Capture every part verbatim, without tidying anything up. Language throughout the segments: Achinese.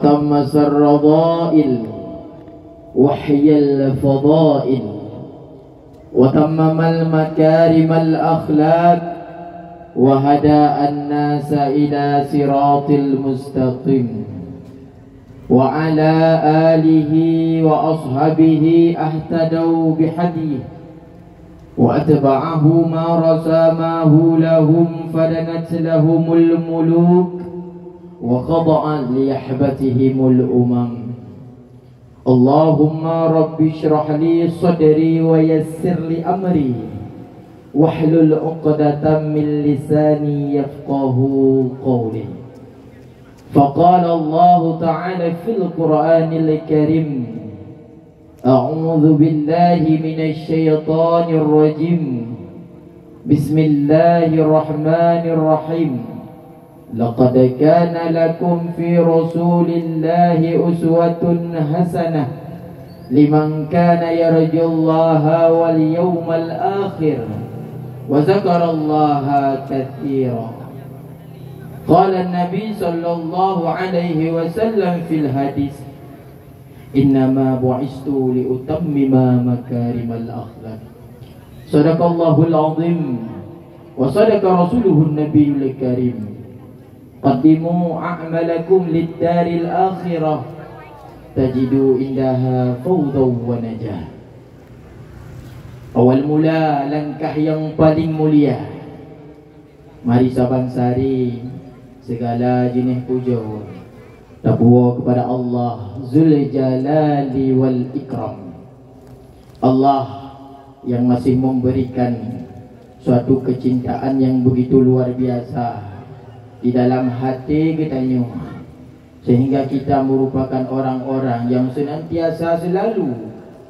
Tammasar radha'il, wahyal fadha'il, wa tammamal makarimal akhlaq, wa hada'an nasa ila siratil mustaqim. Wa ala alihi wa ashabihi ahtadau bihadyihi, wa atba'ahu ma rasa ma hu lahum fadanat lahumul muluk, wa khada'a liyahbatihimul umam. Allahumma rabbi shrah li sadri wa yassir li amri, wahlul uqdatam min lisani yafqahu qawli. Faqala Allahu ta'ala fil Qur'anil Karim, a'udzu billahi minasy syaithanir rajim. Bismillahirrahmanirrahim. Laqad kana lakum fi Rasulillahi uswatun hasanah liman kana yarjullaha wal yawmal akhir wa dzakarallaha katsira. Qala Nabi sallallahu alaihi wasallam fil hadis, "Innama bu'istu li utammima makarimal akhlak." Sadaqallahul azim wa sadaqa rasuluhun nabiyul karim. Qaddimu a'malakum lid-daril akhirah tajidu indaha fawzan wa najah. Awal mula langkah nyang paling mulia. Mari saban sari segala jeuneh pujoe tapuwoe keupada Allah Zul Jalali wal Ikram. Allah yang masih memberikan suatu kecintaan yang begitu luar biasa di dalam hati geutanyoe, sehingga kita merupakan orang-orang yang senantiasa selalu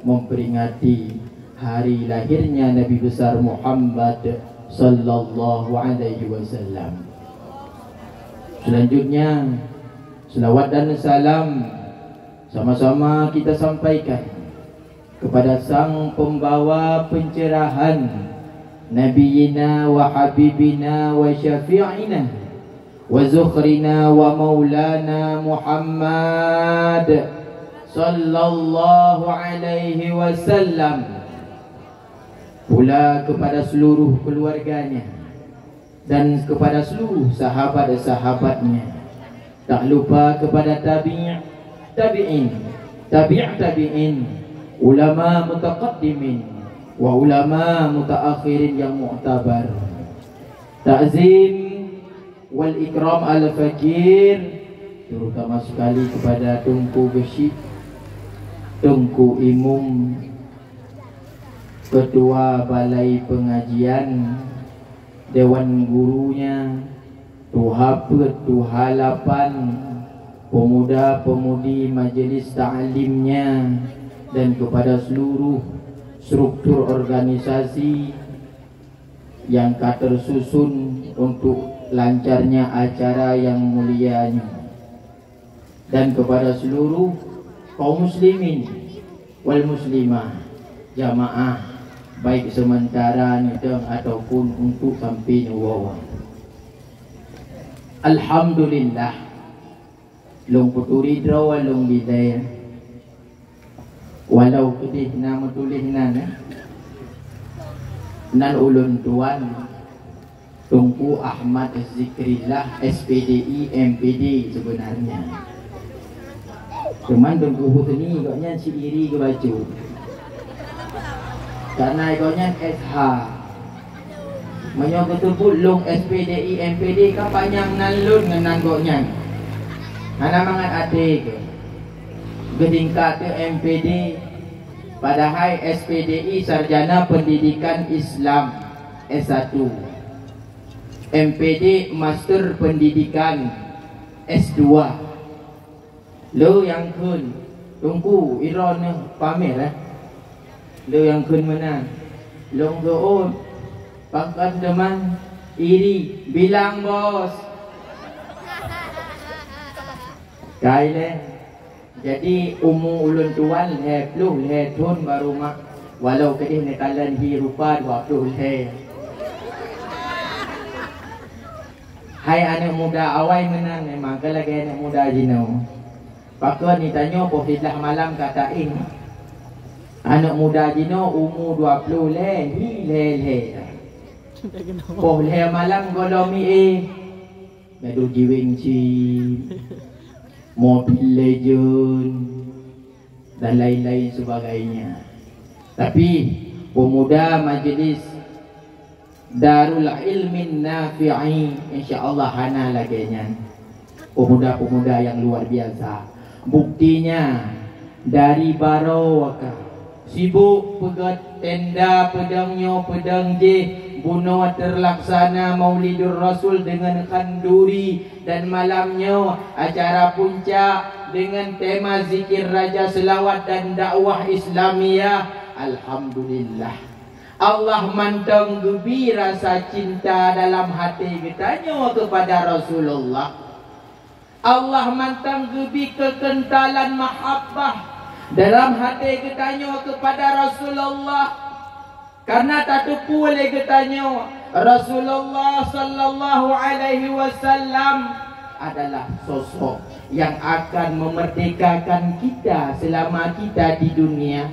memperingati hari lahirnya Nabi besar Muhammad sallallahu alaihi wasallam. Selanjutnya, selawat dan salam sama-sama kita sampaikan kepada sang pembawa pencerahan, Nabiyina wa Habibina wa Syafi'ina wa Zukhrina wa Maulana Muhammad sallallahu alaihi wasallam, pula kepada seluruh keluarganya, dan kepada seluruh sahabat-sahabatnya. Tak lupa kepada tabi', tabi'in, tabi' tabi'in, ulama mutaqaddimin, wa ulama mutaakhirin yang mu'tabar. Takzim wal ikram al fakir, terutama sekali kepada Teungku Geusyik, Teungku Imum, Ketua Balai Pengajian, Dewan Gurunya, Tuha Peuet, Tuha Lapan, pemuda-pemudi majelis taklimnya, dan kepada seluruh struktur organisasi yang ka tersusun untuk lancarnya acara yang mulia nyoe. Dan kepada seluruh kaum muslimin wal muslimah, jamaah, baik sementara nyoe ataupun untuk sampai neuwoe. Alhamdulillah, lôn peuturi droe lôn dilée. Walau keudeh na meutuléh nan, eh, nan ulôn tuan Teungku Ahmad Zikrillah, S P D I, M P D sebenarnya. Cuman Teungku Husni gobnyan si iri geubacut. Karena gobnyan S H. Meunyoe geuteupeue lôn S P D I, M P D ka panyang nan lôn ngon nan gobnyan. Hana mangat até keuh. Geutingkat teuh M P D, padahai S P D I Sarjana Pendidikan Islam S satu. M P D Master Pendidikan S dua. Lôn nyang kheun, Teungku, droeneuh pamer, eh. Lôn nyang kheun meunan. Lôn geuôt, pakon teuma iri, bilang bos. Kai lé. Jadi, umu ulôn tuan lhèe ploh lhèe thôn baru mak, walau keudeh neukalon hi rupa dua ploh lhèe. Hai aneuk muda awai meunan memang ka lagèe aneuk muda jinoe. Pakon ni tanyoe poh siblaih malam ka taéh. Aneuk muda jinoe umu dua ploh lhèe, hi lhèe-lhèe. Poh lhèe malam gohlom mié. Gaduh jiwéng cit, Mobile Legend, dan lain-lain sebagainya. Tapi pemuda majlis Darul Ilmin Nafi'i, insya Allah hana lagèe nyan. Pemuda-pemuda yang luar biasa. Buktinya, dari baroe ka sibuk peugöt tenda, peudong nyoe peudong jéh, bunoe terlaksana Maulidur Rasul dengan khanduri, dan malam nyoe acara puncak dengan tema zikir raja, selawat dan dakwah Islamiyah. Alhamdulillah. Allah mantong geubi rasa cinta dalam hati geutanyoe kepada Rasulullah. Allah mantong geubi keukentalan mahabbah dalam hati geutanyoe kepada Rasulullah. Karena tateupeue lé geutanyoe, Rasulullah sallallahu alaihi wasallam adalah sosok yang akan memerdekakan kita selama kita di dunia.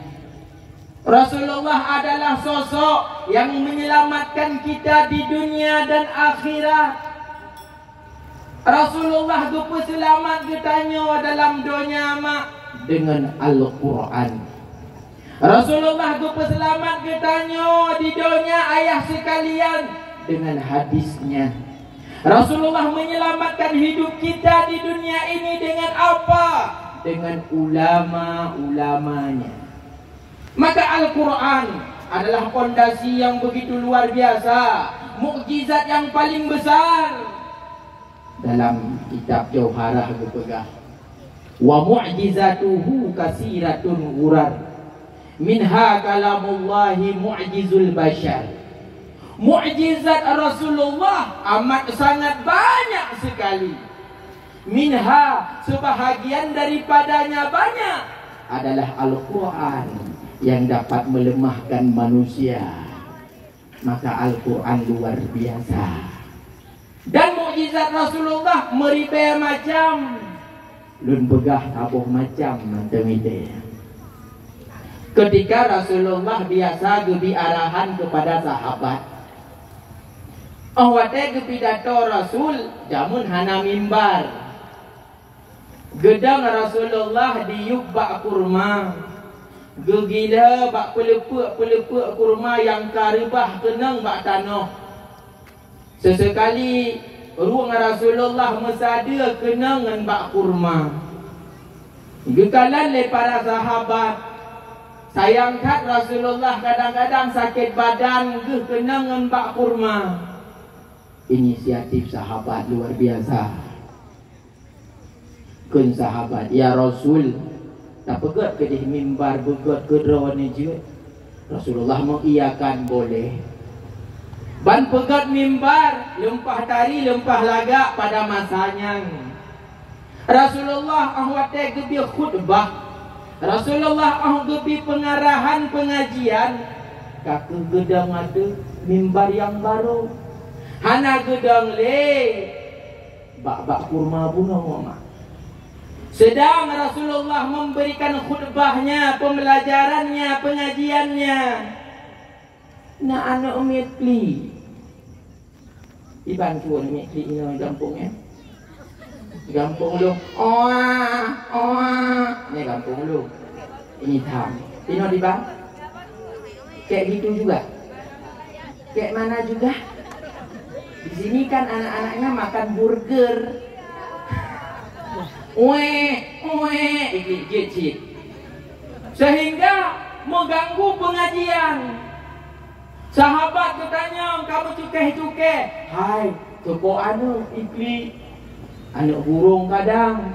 Rasulullah adalah sosok yang menyelamatkan kita di dunia dan akhirat. Rasulullah geupeuseulamat geutanyoe dalam donya mak dengan Al-Quran. Rasulullah geupeuseulamat geutanyoe di donya ayah sekalian dengan hadisnya. Rasulullah menyelamatkan hidup kita di dunia ini dengan apa? Dengan ulama-ulamanya. Maka Al-Quran adalah pondasi yang begitu luar biasa, mukjizat yang paling besar. Dalam kitab Jauharah geupeugah, "Wa mu'jizatuhu kasiratun ghurar, minha kalamullahi mu'jizul bashar." Mukjizat Rasulullah amat sangat banyak sekali. Minha, sebahagian daripadanya banyak, adalah Al-Quran yang dapat melemahkan manusia. Maka Al-Quran luar biasa. Dan mukjizat Rasulullah meribèe macam. Lôn peugah saboh macam mantong ilèe. Ketika Rasulullah biasa geubi arahan kepada sahabat, 'oh watèe geupidato Rasul, jameun hana mimbar. Geudong Rasulullah diyueb bak kurma, geugila bak peuleupeuk-peuleupeuk kurma nyang ka reubah keunong bak tanoh. Seuseukali rueng Rasulullah meusadeue keunong ngon bak kurma. Geukalon lé para sahabat, sayang that Rasulullah kadang-kadang sakét badan geuh keunong ngon bak kurma. Inisiatif sahabat luar biasa. Kheun sahabat, "Ya Rasul, tapeugöt keudeh mimbar beugöt keu droeneuh jeuet." Rasulullah mengiyakan, "Boleh." Ban peugöt mimbar, leumpah tari, leumpah lagak pada masa nyan. Rasulullah 'oh watèe geubi khutbah, Rasulullah 'oh geubi peungarahan peungajian, ka keuh geudong ateueh mimbar nyang barô. Hana geudong lé bak-bak kurma bunoe mak. Sedang Rasulullah memberikan khutbahnya, pembelajarannya, pengajiannya, na aneuk miet klik. Iban tuan miet klik inoe gampông, eh? Gampông lôn. Oa, oa. Ni gampông lôn. Ini tham. Inoe di bang. Kayak gitu juga. Kayak mana juga? Di sini kan anak-anaknya makan burger. Ue, ue, iklik jit-jit. Sehingga mengganggu pengajian. Sahabat geutanyong ka meucukeh-cukeh, "Hai, keupo aneuk iklik?" Aneuk burông kadang.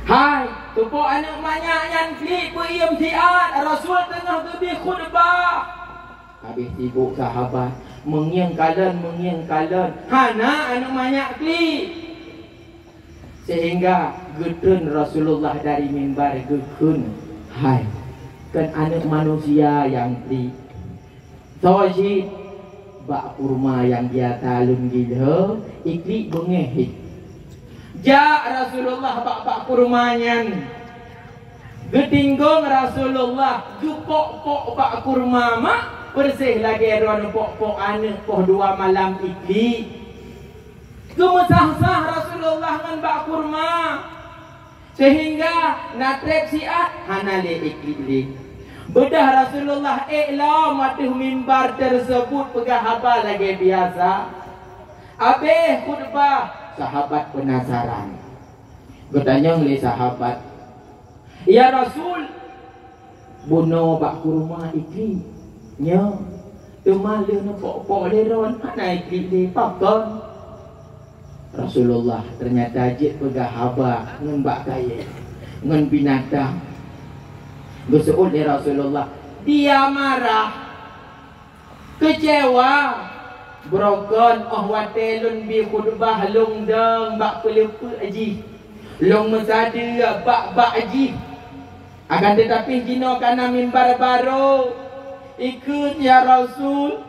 "Hai, keupo aneuk manyak nyan klik peuiem siat, Rasul teungoh geubi khutbah." Habéh sibuk sahabat, meungieng kalon, meungieng kalon, hana aneuk manyak klik. Sehingga geutreun Rasulullah dari mimbar geukheun, "Hai, kon aneuk manusia nyang klik. Soe cit bak kurma nyang biasa lôn gila, iklik beungéh hit." Jak Rasulullah bak, bak kurma nyan. Geutinggong Rasulullah geupok-pok bak kurma mak, persis lagèe droeneuh pok-pok aneuk poh dua malam iklik. Geumeusah-sah Rasulullah ngon bak kurma, sehingga na trép siat hana lé iklik lé. Beudah Rasulullah ék lom ateueh mimbar tersebut peugah haba lagèe biasa. Abéh khutbah, sahabat penasaran. Geutanyong lé sahabat, "Ya Rasul, bunoe bak kurma iklik nyoe, teuma lheueh neupok-pok lé droen hana iklik lé, pakon?" Rasulullah ternyata jeuet peugah haba ngon bak kayèe, ngon binatang. Geuseuôt lé Rasulullah, "Dia marah, keucewa, beurokon óh watèe lôn bi khutbah lôn dong bak peuleupeuk jih, lôn meusadeue bak-bak jih. Akan teutapi jinoe ka na mimbar barô." "Ikheun, ya Rasul,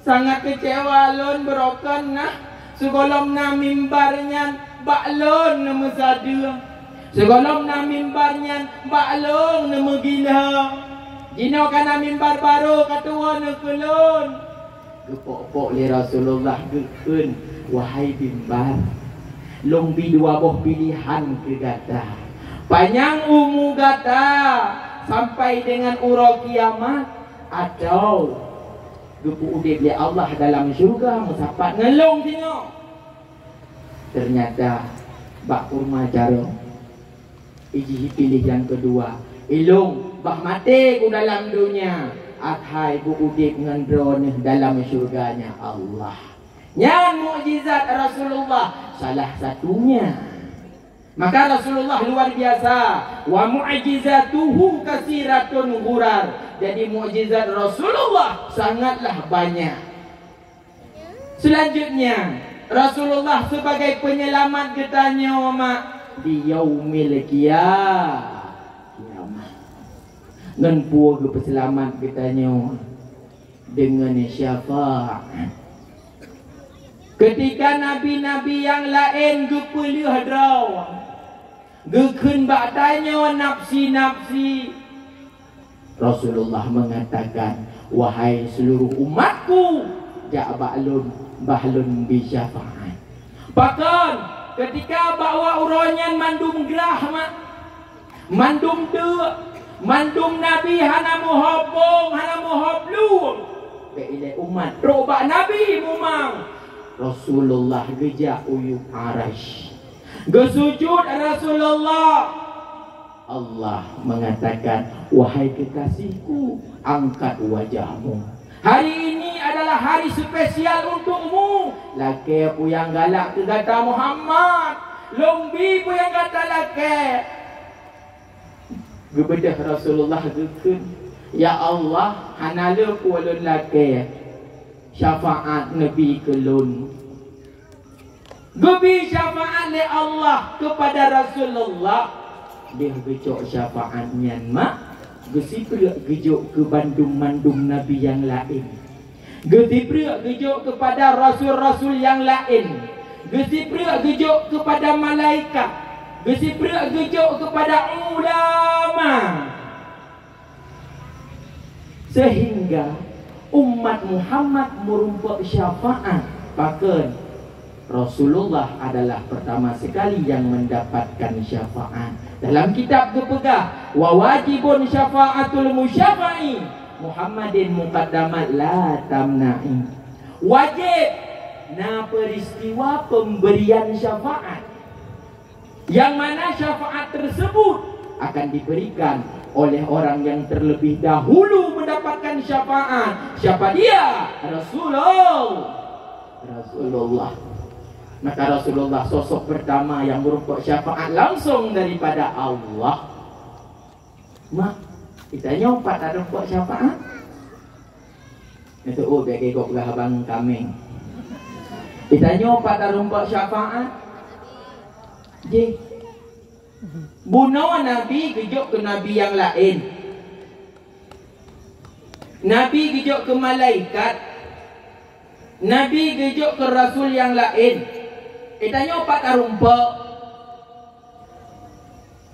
sangat keucewa lôn, beurokon na sigohlom na mimbar nyan bak lôn neumeusadeue, sigohlom na mimbar nyan bak lôn neumeugila. Jinoe ka na mimbar barô ka tuwoe neuh keu lôn." Geupok-pok lé Rasulullah geukheun, "Wahai mimbar, lôn bi dua boh pilehan keu gata. Panyang umu gata sampai deungon uroe kiamat, atau geupeuudép lé Allah dalam syeuruga meusapat ngon lôn singoh." Ternyata bak kurma carông, jih piléh nyang keudua, "Ilôn bah maté ku dalam donya, akhai beuudép ngon droeneuh dalam syeuruga-Nya Allah." Nyan mukjizat Rasulullah salah satunya. Maka Rasulullah luar biasa, "Wa mu'jizatuhu katsiratun ghurar." Jadi mukjizat Rasulullah sangatlah banyak. Selanjutnya, Rasulullah sebagai penyelamat geutanyoe mak di yaumil qiyamah. Ngon peue geupeuseulamat geutanyoe? Deungon syafaat. Ketika nabi-nabi nyang laén geupeuleueh droe, geukheun bak tanyoe nafsi-nafsi, Rasulullah mengatakan, "Wahai seluruh umatku, jak bak lôn, bah lôn bi syafaat." Pakon? Ketika bak uroe nyan mandum grah mak, mandum deuk, mandum nabi hana meuhobong, hana meuhoblueng. Bèk ilèe umat trok bak nabi mumang. Rasulullah geujak u yup Arasy. Geusujut Rasulullah. Allah mengatakan, "Wahai kekasihku, angkat wajahmu. Hari ini adalah hari spesial untukmu. Lakèe peue nyang galak keu gata Muhammad. Lôn bi peue nyang gata lakèe." Geubeudôh Rasulullah geukheun, "Ya Allah, hana le peue lôn lakèe. Syafaat neubi keu lôn." Geubi syafaat lé Allah keupada Rasulullah. Lheueh geucok syafaat nyan mak, geusipreuk geujok keu bandum-mandum nabi nyang laén. Geusipreuk geujok keupada rasul-rasul nyang laén. Geusipreuk geujok keupada malaikat. Geusipreuk geujok keupada ulama. Sehingga umat Muhammad meurumpok syafaat. Pakon? Rasulullah adalah pertama sekali yang mendapatkan syafaat. Dalam kitab geupeugah, "Wa wajibun syafaatul musyafa'i Muhammadin muqaddamat la tamna'i." Wajib na peristiwa pemberian syafaat. Yang mana syafaat tersebut akan diberikan oleh orang yang terlebih dahulu mendapatkan syafaat. Siapa dia? Rasulullah. Rasulullah. Maka Rasulullah sosok pertama yang merumpok syafaat langsung daripada Allah. Mak, geutanyoe pat tarumpok syafaat? Neuteuôt bèk geugob geuh abang kaméng. Geutanyoe pat tarumpok syafaat? Jih. Bunoe nabi geujok keu nabi nyang laén. Nabi geujok keu malaikat. Nabi geujok keu rasul nyang laén. Geutanyoe pat ka rumpok?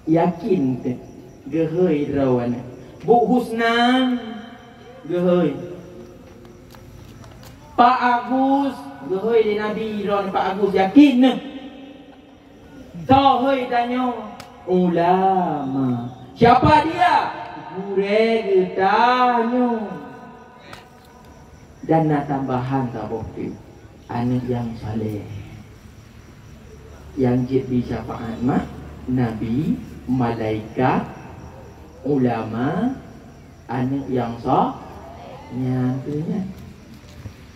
Yakin teuh geuhôi droeneuh. Bu Husna geuhôi. Pak Agus geuhôi lé Nabi droeneuh, Pak Agus yakin neuh. Soe hôi tanyoe? Ulama. Siapa dia? Gurée geutanyoe. Dan na tambahan saboh teuk, aneuëk nyang saleh, nyang jeuet bri syafaat mak, nabi, malaikat, ulama, aneuëk nyang sa-, nyan tu nyan.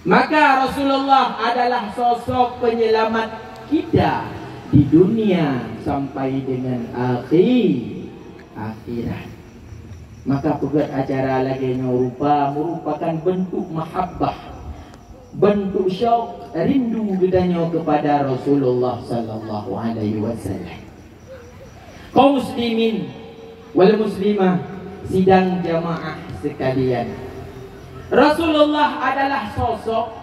Maka Rasulullah adalah sosok penyelamat kita di dunia sampai dengan akhir, akhirat. Maka peugét acara lagée nyoe rupa merupakan bentuk mahabbah, bentuk syok rindu geutanyoe kepada Rasulullah sallallahu alaihi wasallam. Kaum muslimin wal muslimah, sidang jamaah sekalian, Rasulullah adalah sosok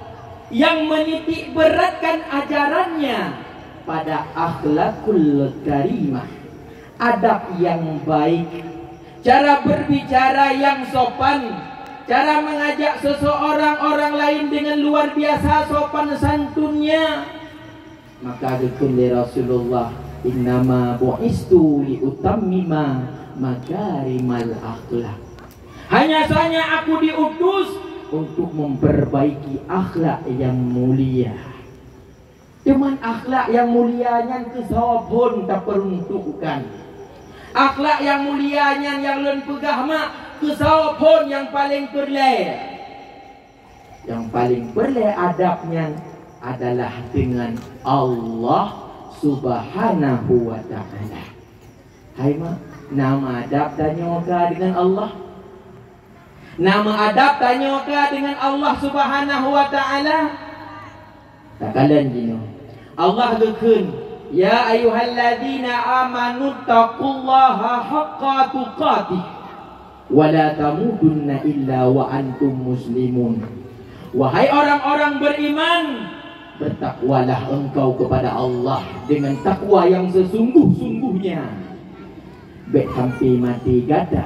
yang menitik beratkan ajarannya pada akhlakul karimah, adab yang baik, cara berbicara yang sopan, cara mengajak seseorang orang lain dengan luar biasa sopan santunnya. Maka geukheun lé Rasulullah, "Innama bu'istu liutammima makarimal akhlak." Hanya saja aku diutus untuk memperbaiki akhlak yang mulia. Cuman akhlak nyang mulia nyan keu soe phon tapeuruntukkan. Akhlak nyang mulia nyan nyang lôn peugah mak keu soe phon nyang paleng peureulée. Nyang paleng peureulée adab nyan adalah dengan Allah Subhanahu wa Ta'ala. Hai mak, na meuadab tanyoe ka dengan Allah? Na meuadab tanyoe ka dengan Allah Subhanahu wa Ta'ala? Takalon jinoe. Allah geukheun, "Ya ayyuhalladzina amanu taqullaha haqqa tuqatih wa la tamutunna illa wa antum muslimun." Wahai orang-orang beriman, bertakwalah engkau kepada Allah dengan takwa yang sesungguh-sungguhnya. Bék sampai maté gata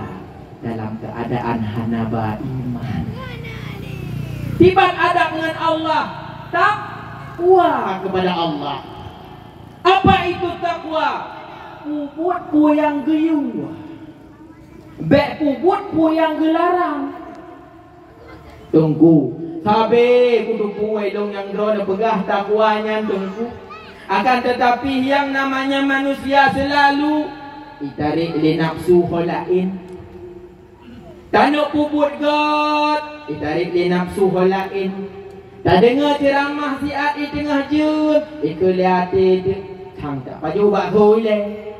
dalam keadaan hana baiman. Tiban adab ngon Allah, takwa kepada Allah. Apa itu takwa? Peubuet peue nyang geuyue. Bék peubuet peue nyang geularang. Teungku, sabe kuteupeu lôn nyang droeneuh peugah takwa nyan, Teungku. Akan tetapi, yang namanya manusia selalu itarék lé nafsu ho laén. Tanyoe peubuet gét, itarék lé nafsu ho laén. Tadeungoe ceuramah siat di teungoh jeuet, ikheun lé até teuh, sang tapajoh bak thon ilée.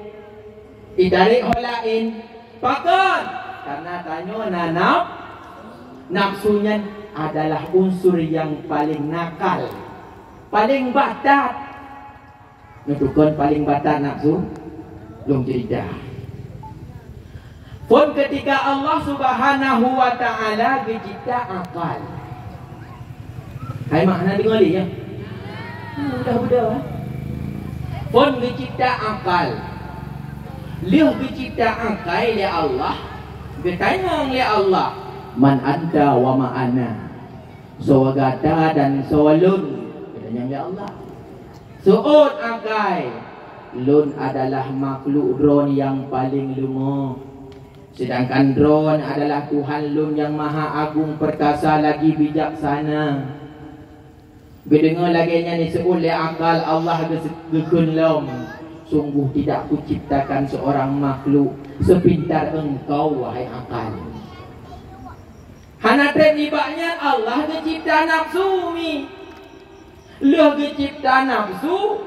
Itarék ho laén. Pakon? Karena tanyoe na naf-, nafsu nyan adalah unsur nyang paleng nakal, paleng batat. Neutukon paleng batat nafsu? Lôn cerita. Phon ketika Allah Subhanahu wa Ta'ala geucipta akal. Hai mak, hana deungoe lé, ya? Mudah-mudah, eh? Phon geucipta akal. Lheueh geucipta akai lé Allah, geutanyong lé Allah, "Man anta wa ma ana?" Soe gata dan soe lôn? Geutanyong lé Allah. Seuôt akai, lôn adalah makhluk droe nyang paleng leumo. Sedangkan droe adalah Tuhan lôn nyang maha agong, perkasa, lagi bijaksana. Geudeungoe lagée nyan diseuôt lé akal, Allah geuse-, geukheun lom, "Sungguh tidak kuciptakan seorang makhluk sepintar engkau, wahai akal." Hana treb nibak nyan Allah geucipta nafsu mi. Lheueh geucipta nafsu,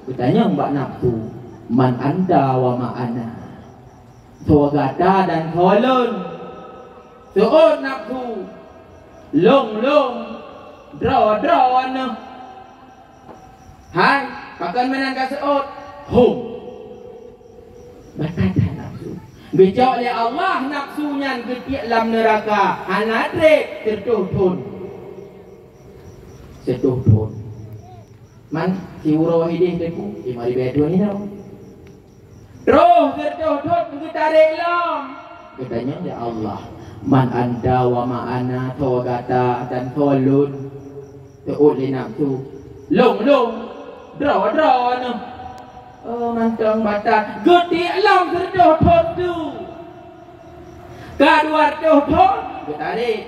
geutanyong bak nafsu, "Man anta wa ma ana?" Soe gata dan soe lôn? Seuôt nafsu, "Lôn, lôn, droe, droe neuh." Hai, pakon meunan ka seuôt? Hom. Batat that nafsu. Geucok lé Allah nafsu nyan geutiek lam neuraka, hana treb, seutoh thon. Seutoh thon. Man siuroe idéh teungku, lima ribèe thôn inong. Troh sireutôh thôn geutarek lom. Geutanyong lé Allah, "Man anta wa ma ana, soe gata dan soe lôn?" Teuôt lé nafsu, "Lôn, lôn, droe, droe neuh." Oh, mantong batat, geutiek lom sireutôh thôn tu. Ka dua reutôh thôn, geutarek.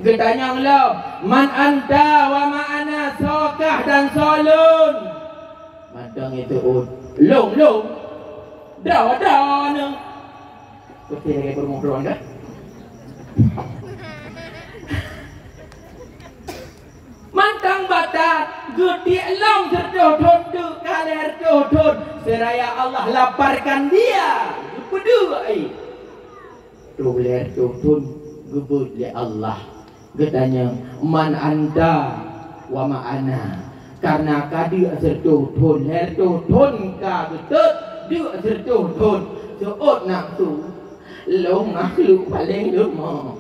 Geutanyong lom, "Man anta wa ma ana, soe kah dan soe lôn?" Mantong iteuôt, "Lôn, lôn, droe, droe neuh." Putih lagèe peurumoh droe dah. Mantong batat, geutiek lom sireutôh thôn teuk, ka lhèe reutôh thôn, seuraya Allah laparkan dia, geupeuduek ié. Troh lhèe reutôh thôn geubeuet lé Allah. Geutanyong, "Man anta wa ma ana?" Kareuna ka deuk sireutôh thôn, lhèe reutôh thôn ka geutot, deuk sireutôh thôn, seuôt nafsu, "Lôn makhluk paleng leumo.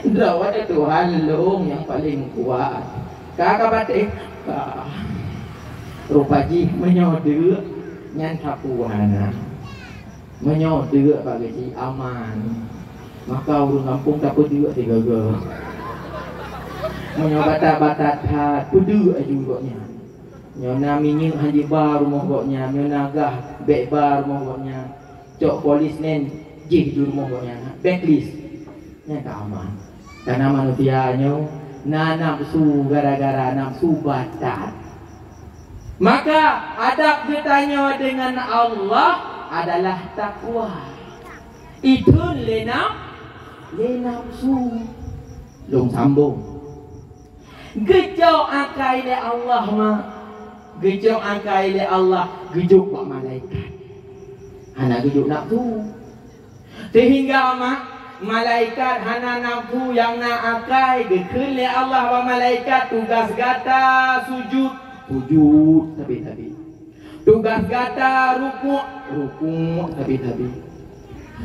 Droe Tuhan lôn nyang paleng kuat." Ka, ka patéh. Ka. Rupa jih meunyoe deuk, nyan sapeue hana. Meunyoe deuk bak geuchik aman, maka ureueng gampông tapeudeuk sigoe-goe. Meunyoe batat-batat that, peudeuk aju gobnyan. Nyoe na minyeuk han jiba rumoh gobnyan, nyoe na gah bèk ba rumoh gobnyan. Cok polis nyan jih di rumoh gobnyan, blacklist. Nyan ka aman. Karena manusia nyoe na nafsu, gara-gara nafsu batat. Maka adab geutanyoe deungon Allah adalah takwa. Ithon lé naf-, lé nafsu. Lôn sambong. Geujok akai lé Allah, mak. Geujok akai lé Allah, geujok bak malaikat. Hana geujok nafsu. Sehingga ma-, malaikat hana nafsu nyang na akai, geukheun lé Allah bak malaikat, "Tugaih gata sujud, sujud sabe-sabe. Tugaih gata rukuk, rukuk sabe-sabe.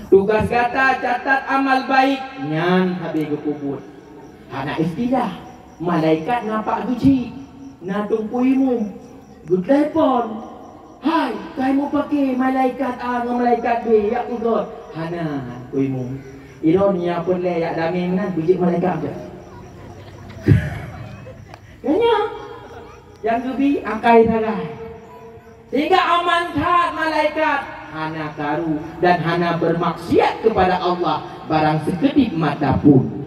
Tugaih gata catat amal baik, nyan sabe geupeubuet." Hana istilah. Malaikat na pak geuchik, na teungku imum, geutelepon. "Hai, kai mupake malaikat A ngon malaikat B jak peugöt?" "Hana, teungku imum. Ilôn nyang peureulèe jak damé meunan, beujeuet malaikat." Nyan nyan nyang geubi akai sagai. Sehingga aman that malaikat hana karu dan hana bermaksiat kepada Allah barang sekedip mata pun.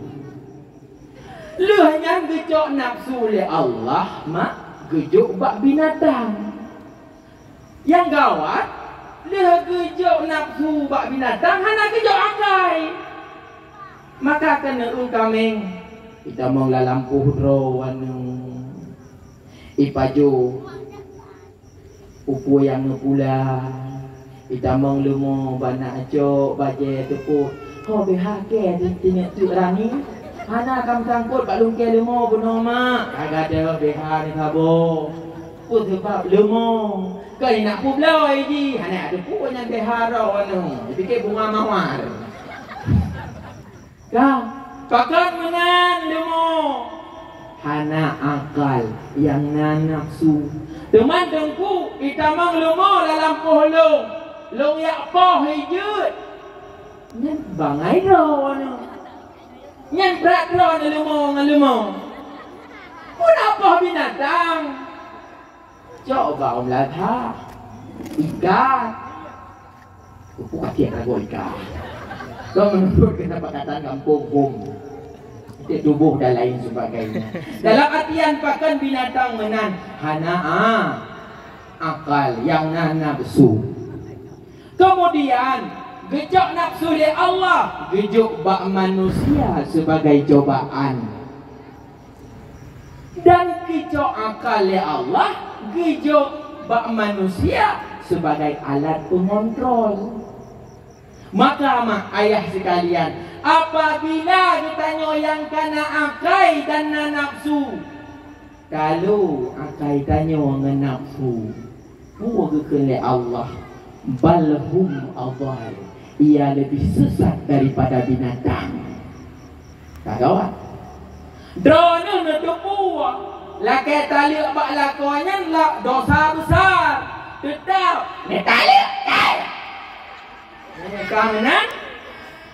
Lheueh nyan geucok nafsu lé Allah, mak, geujok bak binatang. Nyang gawat, lheueh geujok nafsu bak binatang, hana geujok akai. Maka keuneuk kaméng, itamong lam lampôh droe aneuk, ipajoh. Peue nyang neupula, itamong leumo bak na cok bajèe teupot. Ho B H kèe di tineuk teuk rani? Hana ka meusangkot bak lungkèe leumo bunoe, mak. Ka gadôh B H neusaboh. Peue sabab leumo? Keu inak peubloe jih, hana teupeu nyan B H droe aneuk. Jipike bunga mawar. Ka, pakon meunan leumo? Hana akal, nyang na nafsu. Teuma teungku, itamong leumo lam lampôh lôn, lôn jak poh ijeuet. Nyan bangai droeneuh. Nyan brat droeneuh leumo ngon leumo. Peue na poh binatang. Cok bak Om Ladha. Ikat. Peue ka tiep ragoe ikat. Kau meunurot keuneuk pakatan gampông hom. Tiep tuboh dan lain sebagainya. Dalam artian pakon binatang meunan hana a-, akal, nyang na nafsu. Kemudian, geucok nafsu lé Allah, geujok bak manusia sebagai cobaan. Dan geucok akal lé Allah, geujok bak manusia sebagai alat pengontrol. Maka, mak ayah sekalian, apabila geutanyoe nyang ka na akai dan na nafsu, talo akai tanyoe ngon nafsu, Peue geukheun lé Allah, "Bal hum adhal," ia lebih sesat daripada binatang. Ka gawat. Droeneuh neuteupeue, Lakée taleuek bak lakoe nyan lah dosa besar. Teutap neutaleuek kai. Ka meunan,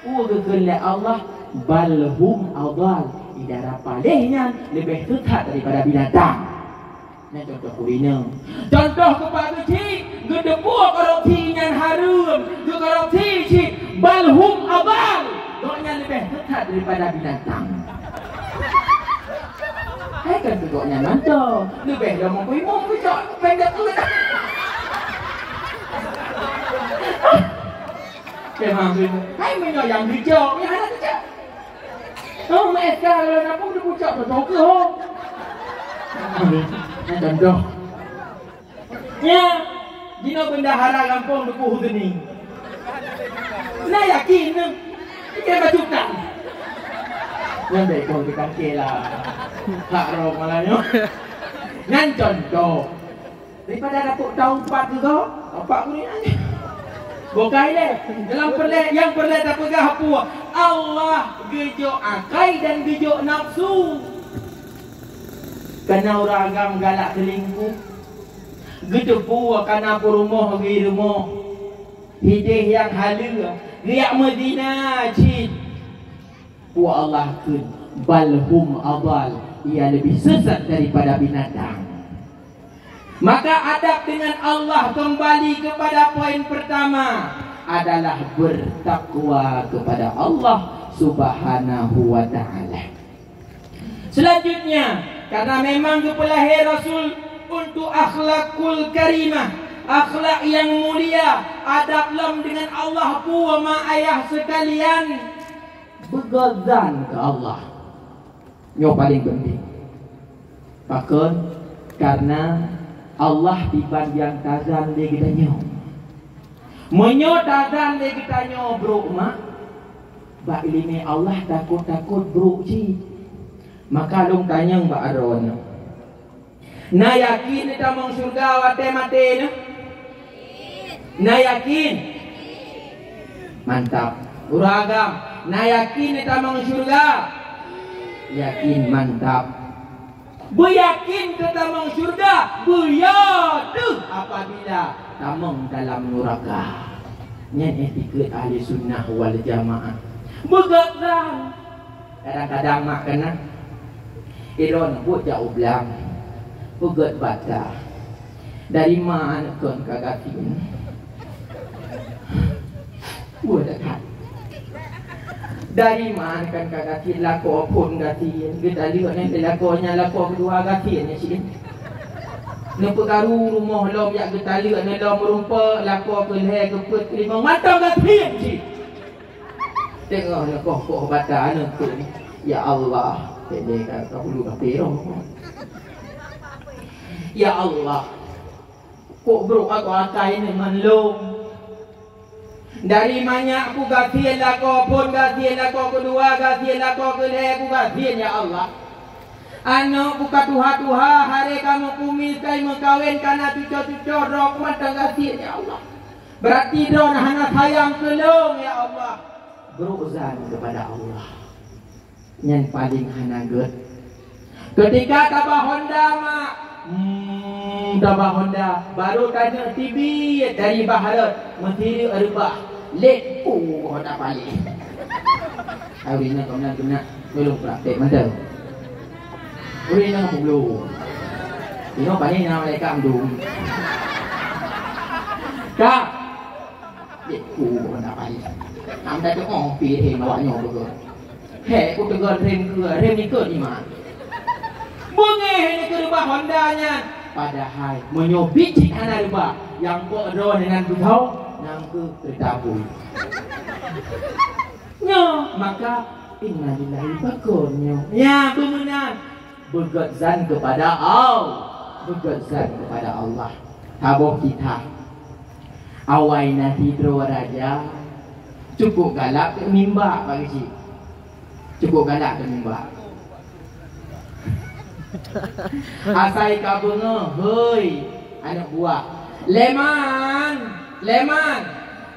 peue geukheun lé Allah, "Bal hum adhal." Di dalam paléh nyan leubeh sesat daripada binatang. Nyan contoh keu inong. Contoh keu pak geuchik, geuteupeue korupsi nyan hareuem, geukorupsi cit, "Bal hum adhal." Gobnyan leubeh sesat daripada binatang. Hai kan tu gobnyan mantong. Leubeh lom meuimum geucok pendek tu. Memang tu. Hai meunyoe nyang geucok, nyang hana geucok. Oh, meu'eh ka lôn apui geucok tu, tu keuh, ho. Nyan contoh. Nya, jinoe bendahara gampông Teungku Husni. Na yakin nyoe? Ikan bacut kan? Nyan bèk kong tangke lah. Hak roh malah nyoe. Nyan contoh. Daripada dapur tahu empat juga, bapak guru nyan. Bukai lé. Dalam peureulèe, nyang peureulèe tapeugah peue? Allah geujok akai dan geujok nafsu. Kana ureueng agam galak seulingkuh. Geuteupeue kana peurumoh geurumoh, hideh nyang haleue, geujak meuzina cit. Peue Allah kheun, "Bal hum adhal," ia leubeh sesat daripada binatang. Maka adab dengan Allah kembali kepada poin pertama adalah bertakwa kepada Allah Subhanahu wa Ta'ala. Selanjutnya, karena memang geupeulahé Rasul untuk akhlakul karimah, akhlak yang mulia, adab lom dengan Allah, peue ma ayah sekalian, beugöt zan keu Allah. Nyoe paleng penting. Pakon? Karena Allah diban nyang tazan lé geutanyoe. Meunyoe tazan lé geutanyoe brok mak, bak ileumèe Allah takot-takot brok cit. Maka lôn tanyong bak droeneuh, na yakin neutamong syeuruga watèe maté neuh? Na yakin? Mantap. Ureueng agam, na yakin neutamong syeuruga? Yakin, mantap. Beuyakin keu tamong syeuruga, beuyo teuh apabila tamong dalam nuraka. Nyan itikeuet ahli sunnah wal jamaah. Beugöt zan. Kadang-kadang mak keunan, idong buet jak u blang, peugöt bata. Dari ma aneuk kon ka gasien? Buet that. Dari ma aneuk kon ka gasien, lakoe phôn gasien, geutaleuek nyan lakoe nyan, lakoe keudua gasien nyan cit. Neupeukaru rumoh lom jak geutaleuek nyan lom rumpok, lakoe keulhèe, keupeuet, keulimong, mantong gasien cit. Teungoh neukoh-koh bata aneuk tu, "Ya Allah," teude ka, ka bulu ka pirong. "Ya Allah, kok brok akoe akai nyoe ngon lôn? Dari manyak ku gasien lakoe phôn, gasien lakoe keudua, gasien lakoe keulhèe ku gasien, ya Allah. Aneuk ku ka tuha-tuha, haré ka meukumis, ka meukawen, ka na cuco-cuco, droe ku mantong gasien, ya Allah." Berarti droeneuh hana sayang keu lôn, ya Allah. Brok zan kepada Allah. Nyan paleng hana gèt. Ketika taba honda, mak, hmm, taba honda, baru taneuk teubiet dari bah rot, meusireuk reubah. Lét, uh, honda paleng. Hari nyoe kamoe guna tolong praktek mantap. Ureueng inong peubloe. Inong pané na malaikat meuduek. Ka. Dek ku na pané. Am dah tu oh pi hem awak nyoe beugöt. He ku teugöt rem ke, rem ikut iman. Beungéh ni keu reubah honda nyan. Padahai meunyoe bit cit hana reubah, nyang pok droe dengan beutôi, nang keu keurita apui. Nyoe maka innalillahi pakon nyoe. Ya, beumeunan. Beugöt zan kepada Allah. Beugöt zan kepada Allah. Saboh kisah. Awai na sidroe raja cukup galak teuk mimba bak geuchik. Cukup galak teuk mimba. Asai ka beungoh, hei, aneuk buah. Leman, leman,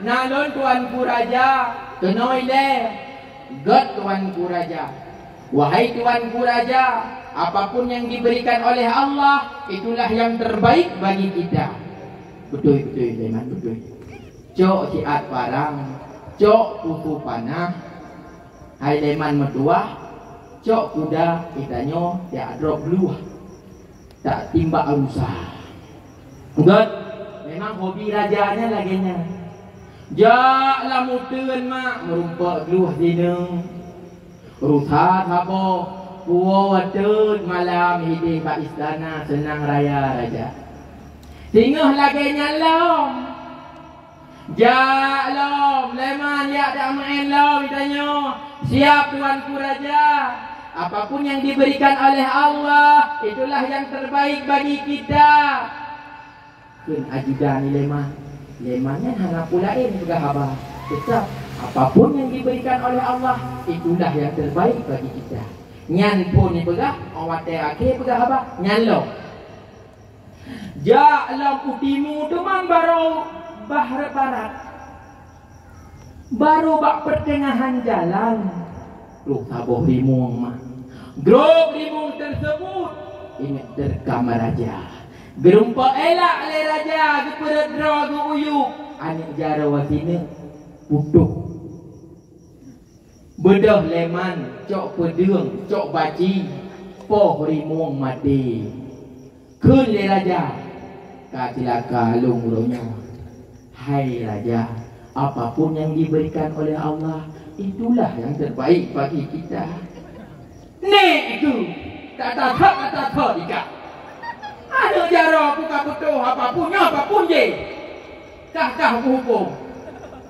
na lôn tuanku raja, keunoe ilèe. Gèt tuanku raja. Wahai tuanku raja, Apapun yang diberikan oleh Allah, itulah yang terbaik bagi kita. Beutôi, beutôi, Leman, beutôi. Cok siat parang, cok pusu panah, hai Leman meutuwah, cok kuda, geutanyoe jak drob glueh, tak timbak rusa. Gét, memang hobi raja nyan lagée nyan. Jak lam uteuen mak, meurumpok glueh sineuk. Rusa saboh, puwoe wateuet malam hideh bak istana seunang raya raja. Singoh lagée nyan lom. Jak lom, Leman, jak dak meu'en lom geutanyoe. Siap, Tuanku Raja. Apapun yang diberikan oleh Allah, itulah yang terbaik bagi kita. Kheun ajudan Leman. Leman nyan hana peue laén peugah haba. Teutap, apapun yang diberikan oleh Allah, itulah yang terbaik bagi kita. Nyan phon jipeugah, óh watée akhé peugah haba, nyan lom. Jak lam u timu teuma barô bahr barat. Barô bak peuteungahan jalan, troh saboh rimueng mak. Grob rimueng teuseubut, ingat teurkam raja. Geurumpok elak lé raja, geupeureuet droe geu-uyueb, aneuk jaroe sineuk putôh. Beudôh Leman, cok peudeueng, cok baci, poh rimueng maté. Kheun lé raja, "Ka cilaka lôn uroe nyoe." "Hai raja, apapun yang diberikan oleh Allah, itulah yang terbaik bagi kita." "Nék keuh, ka tasot, ka tasot ikah. Aneuk jaroe ku ka putôh, apapun nyoe, apapun jih, kah-kah kuhuköm."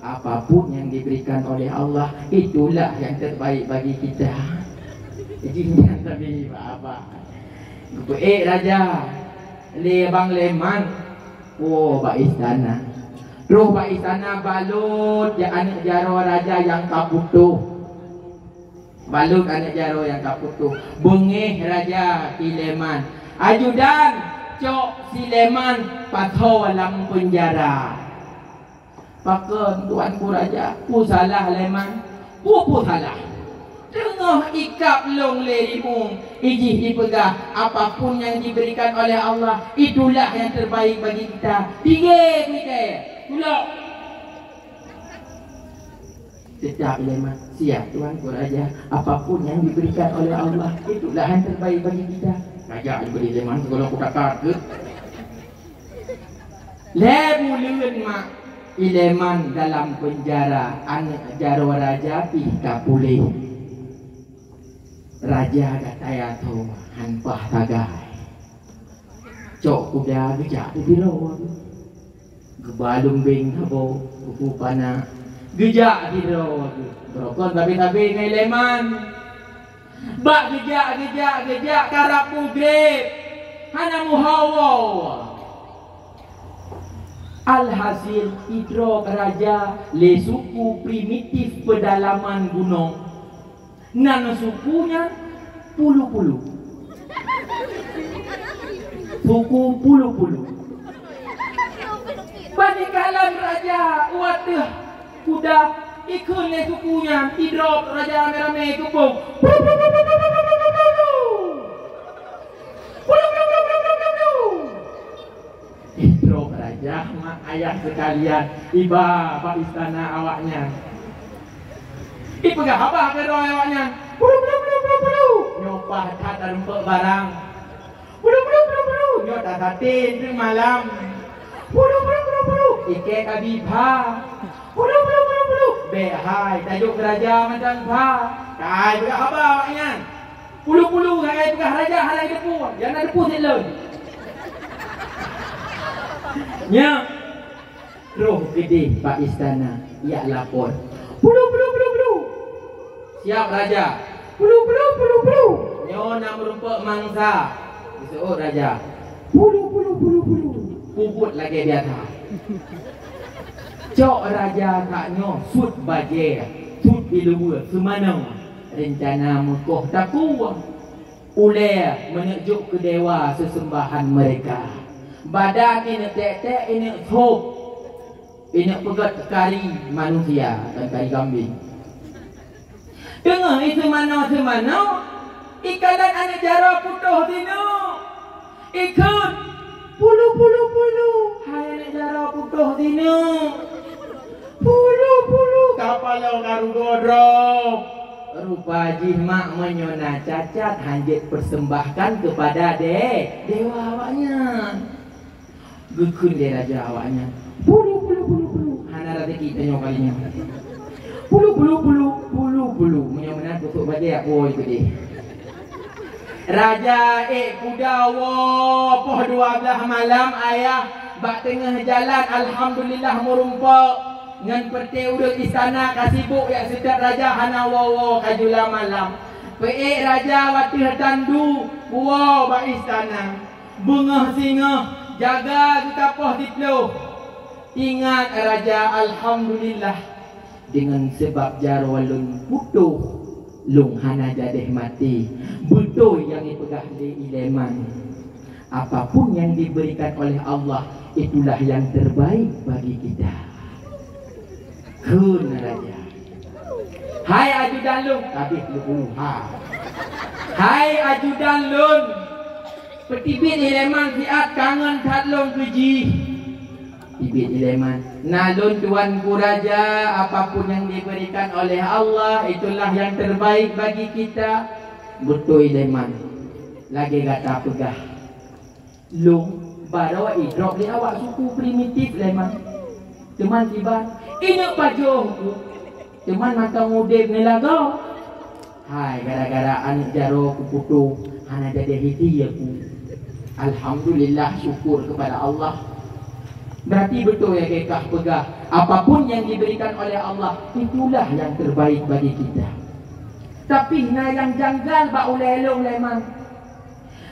"Apapun yang diberikan oleh Allah, itulah yang terbaik bagi kita." Jih nyan sabe bak abah. Geupeuék raja lé Bang Leman, woe bak istana. Troh bak istana, balot jak aneuk jaroe raja nyang ka putôh. Balot aneuk jaroe nyang ka putôh. Beungéh raja keu Leman. "Ajudan, cok si Leman pasoe lam peunjara." "Pakon, Tuanku Raja, peue salah Leman?" "Peue-peue salah? Teungoh ikab lôn lé rimueng, ijih jipeugah, apapun yang diberikan oleh Allah, itulah yang terbaik bagi kita. Tinggai, tinggai, tulok." Teutap Leman, "Siap, Tuanku Raja, apapun yang diberikan oleh Allah, itulah yang terbaik bagi kita." Raja dibri Leman sigohlom kuda-kuda. Lhée buleuen mak, Leman dalam peunjara, aneuk jaroe raja pih ka puléh. Raja gata yatho, han paih sagai. Cok kuda geujak di sidroe, geuba lumbeng saboh, geupeue panah, geujak sidroe, beurokon sabe-sabe ngon Leman. Bak geujak, geujak, geujak, karab mugreb, hana meuhawa. Alhasil, idrob raja lé suku primitif peudalaman gunong. Nan suku nyan Pulu-Pulu. Suku Pulu-Pulu. Bak jikalon raja u ateueh kuda, ikheun lé suku nyan, idrob raja ramé-ramé geupeubong. Idrob raja mak ayah seukalian, iba bak istana awaknyan. Ipeugah haba keu droe awaknyan, "Pulu, pulu, pulu, pulu, pulu! Nyoe paih that tarumpok barang. Pulu, pulu, pulu, pulu! Nyoe tasaté teuk malam. Pulu, pulu, pulu, pulu! Ikée kabi pha. Pulu, pulu, pulu, pulu! Bék hai tajok keu raja mantong pha." Kai peugah haba awaknyan. Pulu-pulu hai peugah raja hana geuteupeue, nyang na teupeue cit lôn. Nyan. Troh keudeh bak istana, jak lapor. Pulu, pulu, pulu, pulu. Siap raja. Pulu, pulu, pulu, pulu. Nyoe na meurumpok mangsa. Geuseuôt raja. Pulu, pulu, pulu, pulu. Peubuet lagée biasa. Cok raja kak nyoe sut bajée, sut ileue seumanoe. Reuncana meukoh takue. Ulée meuneuk jok keu dewa seuseumbahan meureka. Badan ineuk tek-tek, ineuk sôb, ineuk peugét kari manusia dan kari kambing. Teungoh iseumanoe-seumanoe, Ikalon aneuk jaroe putôh sinoe. Ikheun, "Pulu, pulu, pulu, hai aneuk jaroe putôh sinoe. Pulu, pulu, kapalo ka rugoe droe." Rupa jih mak meunyoe na cacat hanjeuet persembahkan kepada de-, dewa awaknyan. Geukheun lé raja awaknyan, "Pulu, pulu, pulu, pulu." Hana raseuki tanyoe kali nyoe. "Pulu, pulu, pulu, pulu, pulu." Meunyoe meunan peutrok bajée yak woe keudeh. Raja ék kuda woe poh dua blaih malam ayah bak teungoh jalan, alhamdulillah meurumpok ngon peuté ureuëng istana ka sibuk yak seutôt raja hana woe-woe ka jula malam. Peuék raja wateueh tandu woe bak istana. Beungoh singoh jaga geukapoh siploh. Ingat raja, alhamdulillah, deungon sabab jaroe lôn putôh, lôn hana jadeh maté. Beutôi nyang ipeugah lé Ileman, apapun yang diberikan oleh Allah, itulah yang terbaik bagi kita. Kheun raja, "Hai ajudan lôn," tabih puluh-puluh ha. "Hai ajudan lôn, peuteubiet Ileman siat kangen that lôn keu jih." Teubiet Ileman, "Na lôn tuanku raja, apapun yang diberikan oleh Allah, itulah yang terbaik bagi kita." Beutôi Ileman, lagée gata peugah. Lôn baroe idrop lé awak suku primitif Leman. Teuma kiban, ineuk pajoh ku. Teuma mantong udeb neulagoe. Hai, gara-gara aneuk jaroe kuputôh, hana jadi hiti ya ku. Alhamdulillah, syukur kepada Allah. Berarti beutôi ya kah peugah, apapun yang diberikan oleh Allah, itulah yang terbaik bagi kita. Tapi na nyang janggal bak ulée lôn Leman.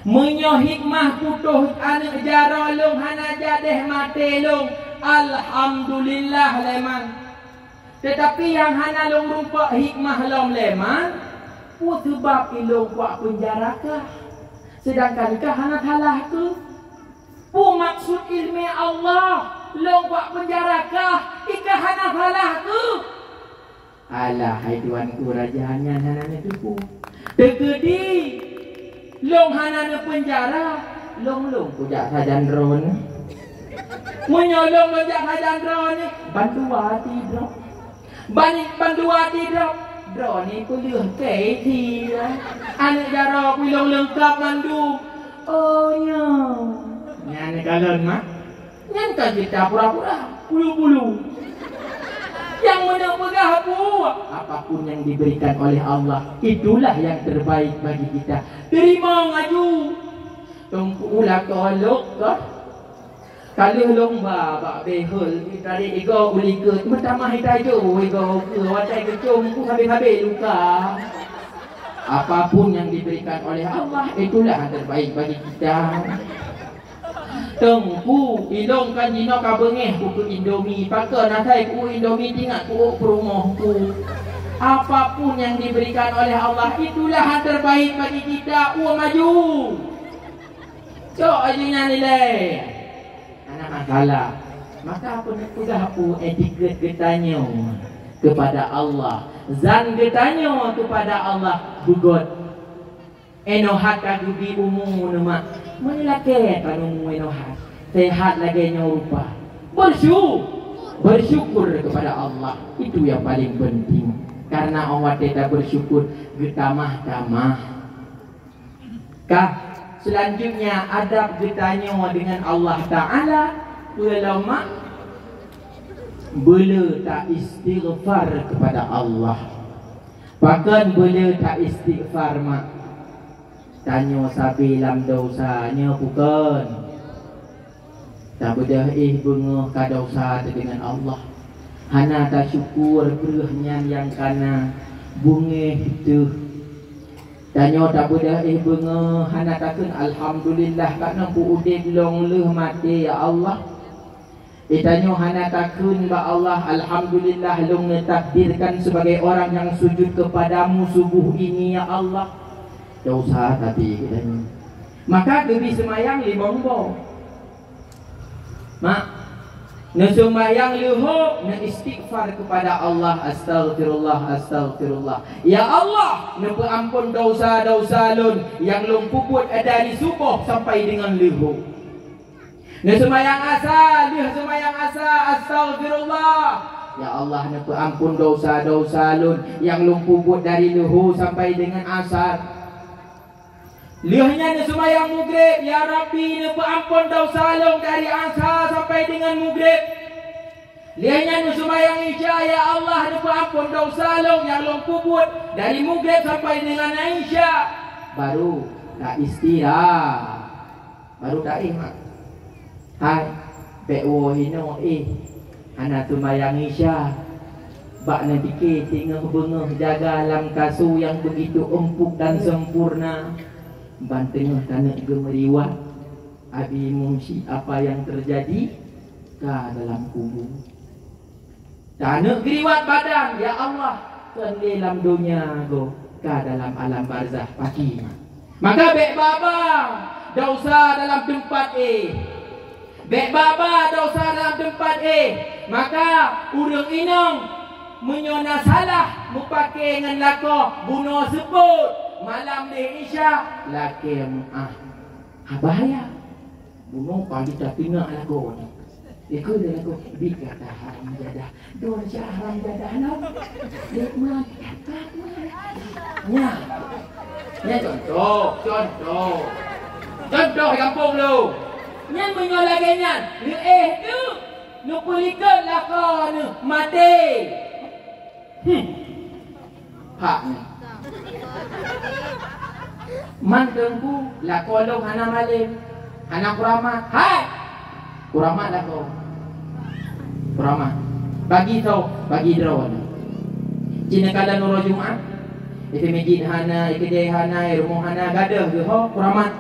Meunyoe hikmah putôh aneuk jaroe lôn hana jadeh maté lôn, alhamdulillah Leman. Teutapi nyang hana lôn rumpok hikmah lom Leman, peue seubab ilôn kuak peunjara kah, seudangkan kah hana salah keuh? Peue maksud ileumé Allah lôn kuak peunjara kah, ikah hana salah keuh? Alah, hai tuanku raja, nyan hana neuteupeue. Teukeudi lôn hana neupeunjara, lôn-lôn kujak sajan droeneuh. Meunyoe lôn lôn jak sajan droeneuh, bandua ti droe. Ban-, bandua ti droe, droeneuh peuleueh keu ti. Aneuk jaroe ku lôn leungkab mandum. Oh, nyoe. Nyan kalon, mak. Nyan ka jita pura-pura, bulu-bulu. Nyang meunan peugah buet, apapun yang diberikan oleh Allah, itulah yang terbaik bagi kita. Teurimong aju. Teungku ulah kolok kah? Ka lheueh lomba bak behel, tadi igoe u likot, meutamah ita jo, igoe ke, watée geucom, ku sabe-sabe luka. Apapun yang diberikan oleh Allah, itulah yang terbaik bagi kita. Teungku, ilôn kan jinoe ka beungéh keu Indomie. Pakon asai keu Indomie tingat keu peurumoh ku. Apapun yang diberikan oleh Allah, itulah yang terbaik bagi kita. Ueh maju. Cok aju nyan ilée. Hana masalah. Maka apa nak peugah apa etiket geutanyoe kepada Allah? Zan geutanyoe kepada Allah beugot. Inoe hat ka geubi umu neuh mak. Meulakée tan umu inoe hat. Sehat lagée nyoe rupa. Bersu-, bersyukur kepada Allah. Itu yang paling penting. Karena Allah watée ta bersyukur, geutamah-tamah. Kah, selanjutnya adab geutanyoe dengan Allah Ta'ala, peue lom mak? Beuleu ta istighfar kepada Allah. Pakon beuleu ta istighfar, mak? Tanyoe sabe lam dosa nyoe bukon. Tabeudôh éh beungoh ka dosa teuh deungon Allah. Hana tasyukur breuh nyan nyang kana beungéh teuh. Tanyoe tabeudôh éh beungoh hana takheun alhamdulillah, ka neupeu udeb lôn lheueh maté, ya Allah. Di tanyoe hana takheun bak Allah, "Alhamdulillah, lôn neutakdirkan sebagai orang yang sujud kepada-Mu subuh ini, ya Allah." Dosa tapi geutanyoe. Maka geubi seumayang limong boh. Mak, Neuseumayang leuho, neuistighfar keupada Allah, "Astaghfirullah, astaghfirullah. Ya Allah, neupeuamphon desya-desya lôn nyang lôn peubuet dari suboh sampai deungon leuho." Neuseumayang asa, lheueh seumayang asa, "Astaghfirullah. Ya Allah, neupeuamphon desya-desya lôn nyang lôn peubuet dari leuho sampai deungon asar." Lheueh nyan neuseumayang Maghrib, "Ya Rabbi, neupeuamphon desya lôn dari asa sampai deungon Maghrib." Lheueh nyan neuseumayang Isya, "Ya Allah, neupeuamphon desya lôn nyang lôn peubuet dari Maghrib sampai deungon Isya." Baru ka istirahat. Baru taéh mak. Hai, bék woe hinoe éh, hana seumayang Isya. Bak neupike singoh beungoh jaga lam kasu nyang beugitu eumpuk dan sempurna. Ban teungoh taneuk geumeuriwat, Abi Mursyid, apa yang terjadi ka dalam kubu. Taneuk geuriwat badan, ya Allah, kon lé lam donya goh, ka dalam alam barzah paki. Maka bék baba desya dalam teumpat éh. Bék baba desya dalam teumpat éh. Maka ureuëng inong meunyoe na salah meupaké ngon lakoe bunoe seupôt, malam lheueh Isya lakée meuáh. Ha, bahaya. Bunoe pagi tapi nak lakoe nyoe. Ikeu dia lakoe, "Bit gata haram jadah. Don sia haram jadah nyoe. Nikmat." Nya. Nya contoh, contoh. Contoh di kampung lu. Nyan meunyoe lagée nyan, neuéh tu, neupeulikot lakoe neuh maté. Hmm. Hak ni. Man teungku, lakoe lôn hana malém, hana kuramat. Hai! Kuramat lakoe. Kuramat. Bagi tho, bagi droe. Cina kala nurul Jumat. Itu masjid hana, itu deh hana, rumoh hana, gadoh geuh ho, kuramat.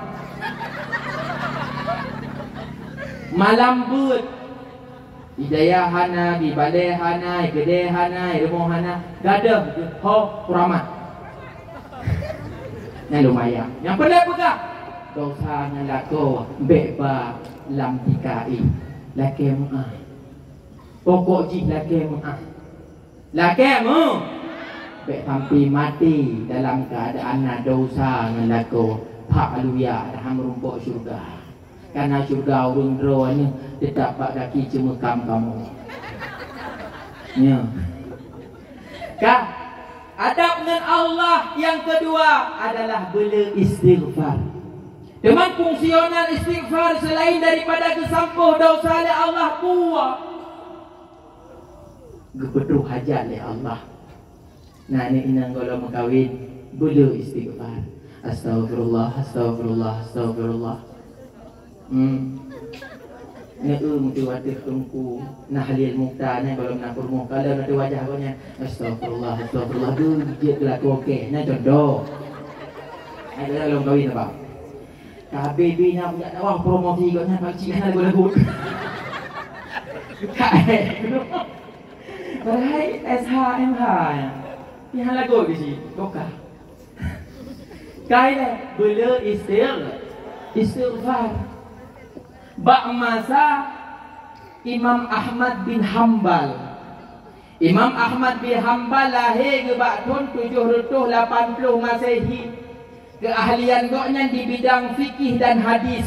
Malam buet. Di dayah hana, di balée hana, di keudée hana, di rumoh hana, gadoh ho kuramat. Nyan lumayan. Nyang peureulée peugah, desya nyang lakoe bék ba lam tika éh. Lakée meuáh. Pokok jih lakée meuáh. Lakée meuáh. Bék sampai maté dalam keuadaan na desya nyang lakoe. Pak Aluya dah meurumpok syurga. Karena syurga ureuëng droe nyoe teutap bak gaki ceumeukam kamoe. Nyoe. Ka, adab ngon Allah nyang keudua adalah beuleu istighfar. Teuma fungsional istighfar selain daripada geusampôh desya lé Allah buah, geupeutrôh hajat lé Allah. Nah, aneuk inong gohlom meukawen, beuleu istighfar. Astaghfirullah, astaghfirullah, astaghfirullah. Hmm. Neu meuti watèe teungku Nahlil Mukhtar nyan gohlom na peurumoh, kalau na wajah gobnyan, astaghfirullah, astaghfirullah, beujeuet geulaku oke. Nyan contoh. Hai, gohlom kawin apa? Ka habéh bina punya dakwah promosi gobnyan, pakcik hana lagu-lagu. Ka, eh. Padahai S H M H nyan. Pih hana lagu di sini. Boka. Kai lé, beuleu istigh-, istighfar. Bak masa Imam Ahmad bin Hambal. Imam Ahmad bin Hambal lahé geuh bak thon tujoh reutôh lapan ploh Masehi. Keuahlian gobnyan di bidang fikih dan hadis.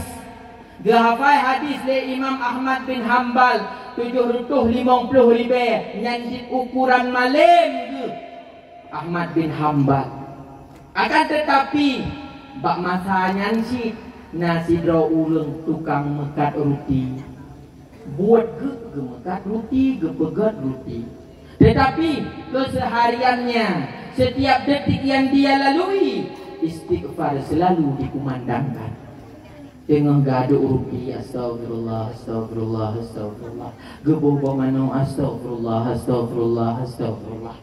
Geuhafai hadis lé Imam Ahmad bin Hambal tujoh reutôh limong ploh ribèe, nyan cit ukuran malém geuh Ahmad bin Hambal. Akan teutapi, bak masa nyan cit na sidroe ureueng tukang meukat ruti. Buet geuh geumeukat ruti, geupeugöt ruti. Teutapi, keuseuhariannya, setiap detik yang dia lalui, istighfar selalu dikumandangkan. Teungoh geuaduk ruti, astaghfirullah, astaghfirullah, astaghfirullah. Geuboh boh manok, astaghfirullah, astaghfirullah, astaghfirullah.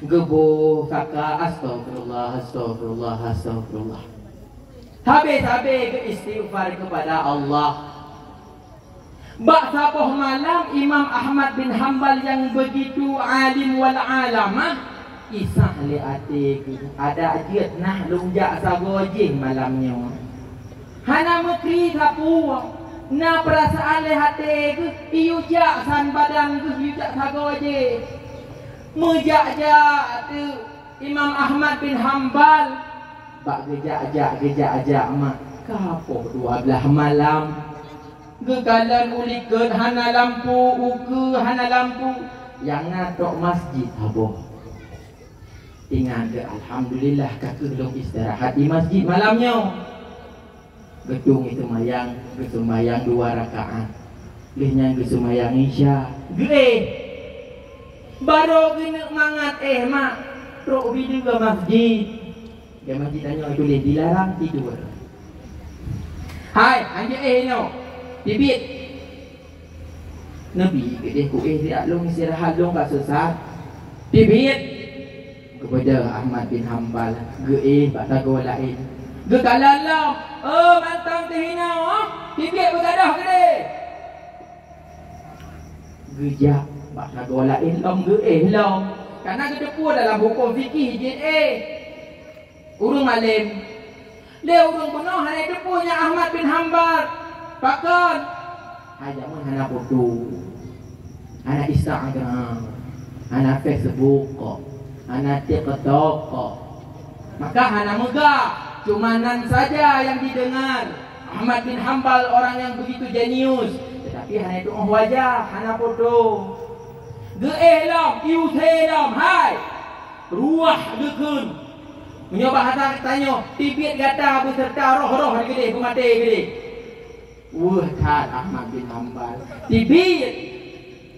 Geuboh kaka, astaghfirullah, astaghfirullah, astaghfirullah. Habéh-habéh geuistighfar keupada Allah. Bak saboh malam, Imam Ahmad bin Hambal nyang beugitu alim wal alamah, isah lé até geuh, adak jeuet nah lôn jak sagoe jih malam nyoe. Hana meukri sapeue. Na peurasaan lé até geuh, iyue jak san badan geuh, iyue jak sagoe jih. Meujak-jak teuk Imam Ahmad bin Hambal. Bak geujak-jak, geujak-jak mak, ka poh dua blaih malam. Geukalon u likot hana lampu, ukeue hana lampu, nyang na tok masjid saboh. Ingat geuh, alhamdulillah, ka kheueh lôn istirahat di masjid malam nyoe. Geutueng geuseumayang, geuseumayang dua rakaat. Lheueh nyan geuseumayang Isya. Geuéh. Barô geuneuk mangat éh mak, trok bideu u masjid. Di masjid tanyoe tuléh dilarang tidur. Hai, hanjeuet éh inoe. Teubiet. Neubi keudeh kuéh siat lôn istirahat lôn ka seusat. Teubiet. Geubeudôh Ahmad bin Hambal geuéh bak sagoe laén. Geukalon lom, "Oh, mantong teuh inoe, teubiet beugadôh keudeh." Geujak bak sagoe laén lom geuéh lom. Kareuna geuteupeue dalam huköm fikih jeuet éh. Ureuëng malém. Lé ureuëng bunoe hana teupeue nyan Ahmad bin Hambal. Pakon? Hai jameun hana foto. Hana Instagram. Hana Facebook. Hana TikTok. Maka hana meugah. Cuma nan saja yang didengar. Ahmad bin Hambal orang yang begitu jenius. Tetapi hana tuoh wajah, hana foto. Geuéh lom, iusé lom, hai! Ruah geukheun. Meunyoe bahasa tanyoe, teubiet gata beuseurta roh-roh keudeh, beumaté keudeh. Weueh that Ahmad bin Hambal. Teubiet.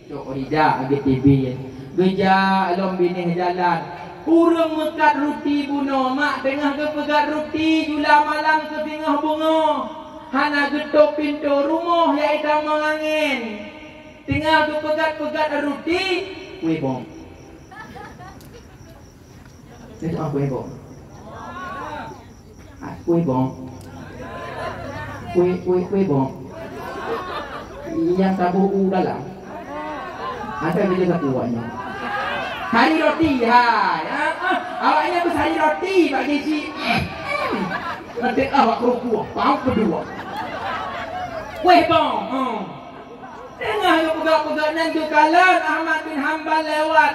Cok rida geuteubiet. Geujak lom binéh jalan. Ureuëng meukat ruti bunoe mak teungoh geupeugöt ruti jula malam keu singoh beungoh. Hana geutôp pintoe rumoh, ya itamong angén. Teungoh geupeugöt-peugöt ruti, wéh bông. Nyan cuma kueh bông. Ah, kueh bông. Kueh, kueh, kueh bông. Nyang taboh u dalam. Ada bila sapu awaknyan. Sari roti, hai. Ah, ah. Awaknyan beusari roti bak gisi. Nanti awak kerukuh, paham kedua. Kueh bông. Hmm. Teungoh geupeugah-peugah nyan geukalon Ahmad bin Hambal lewat.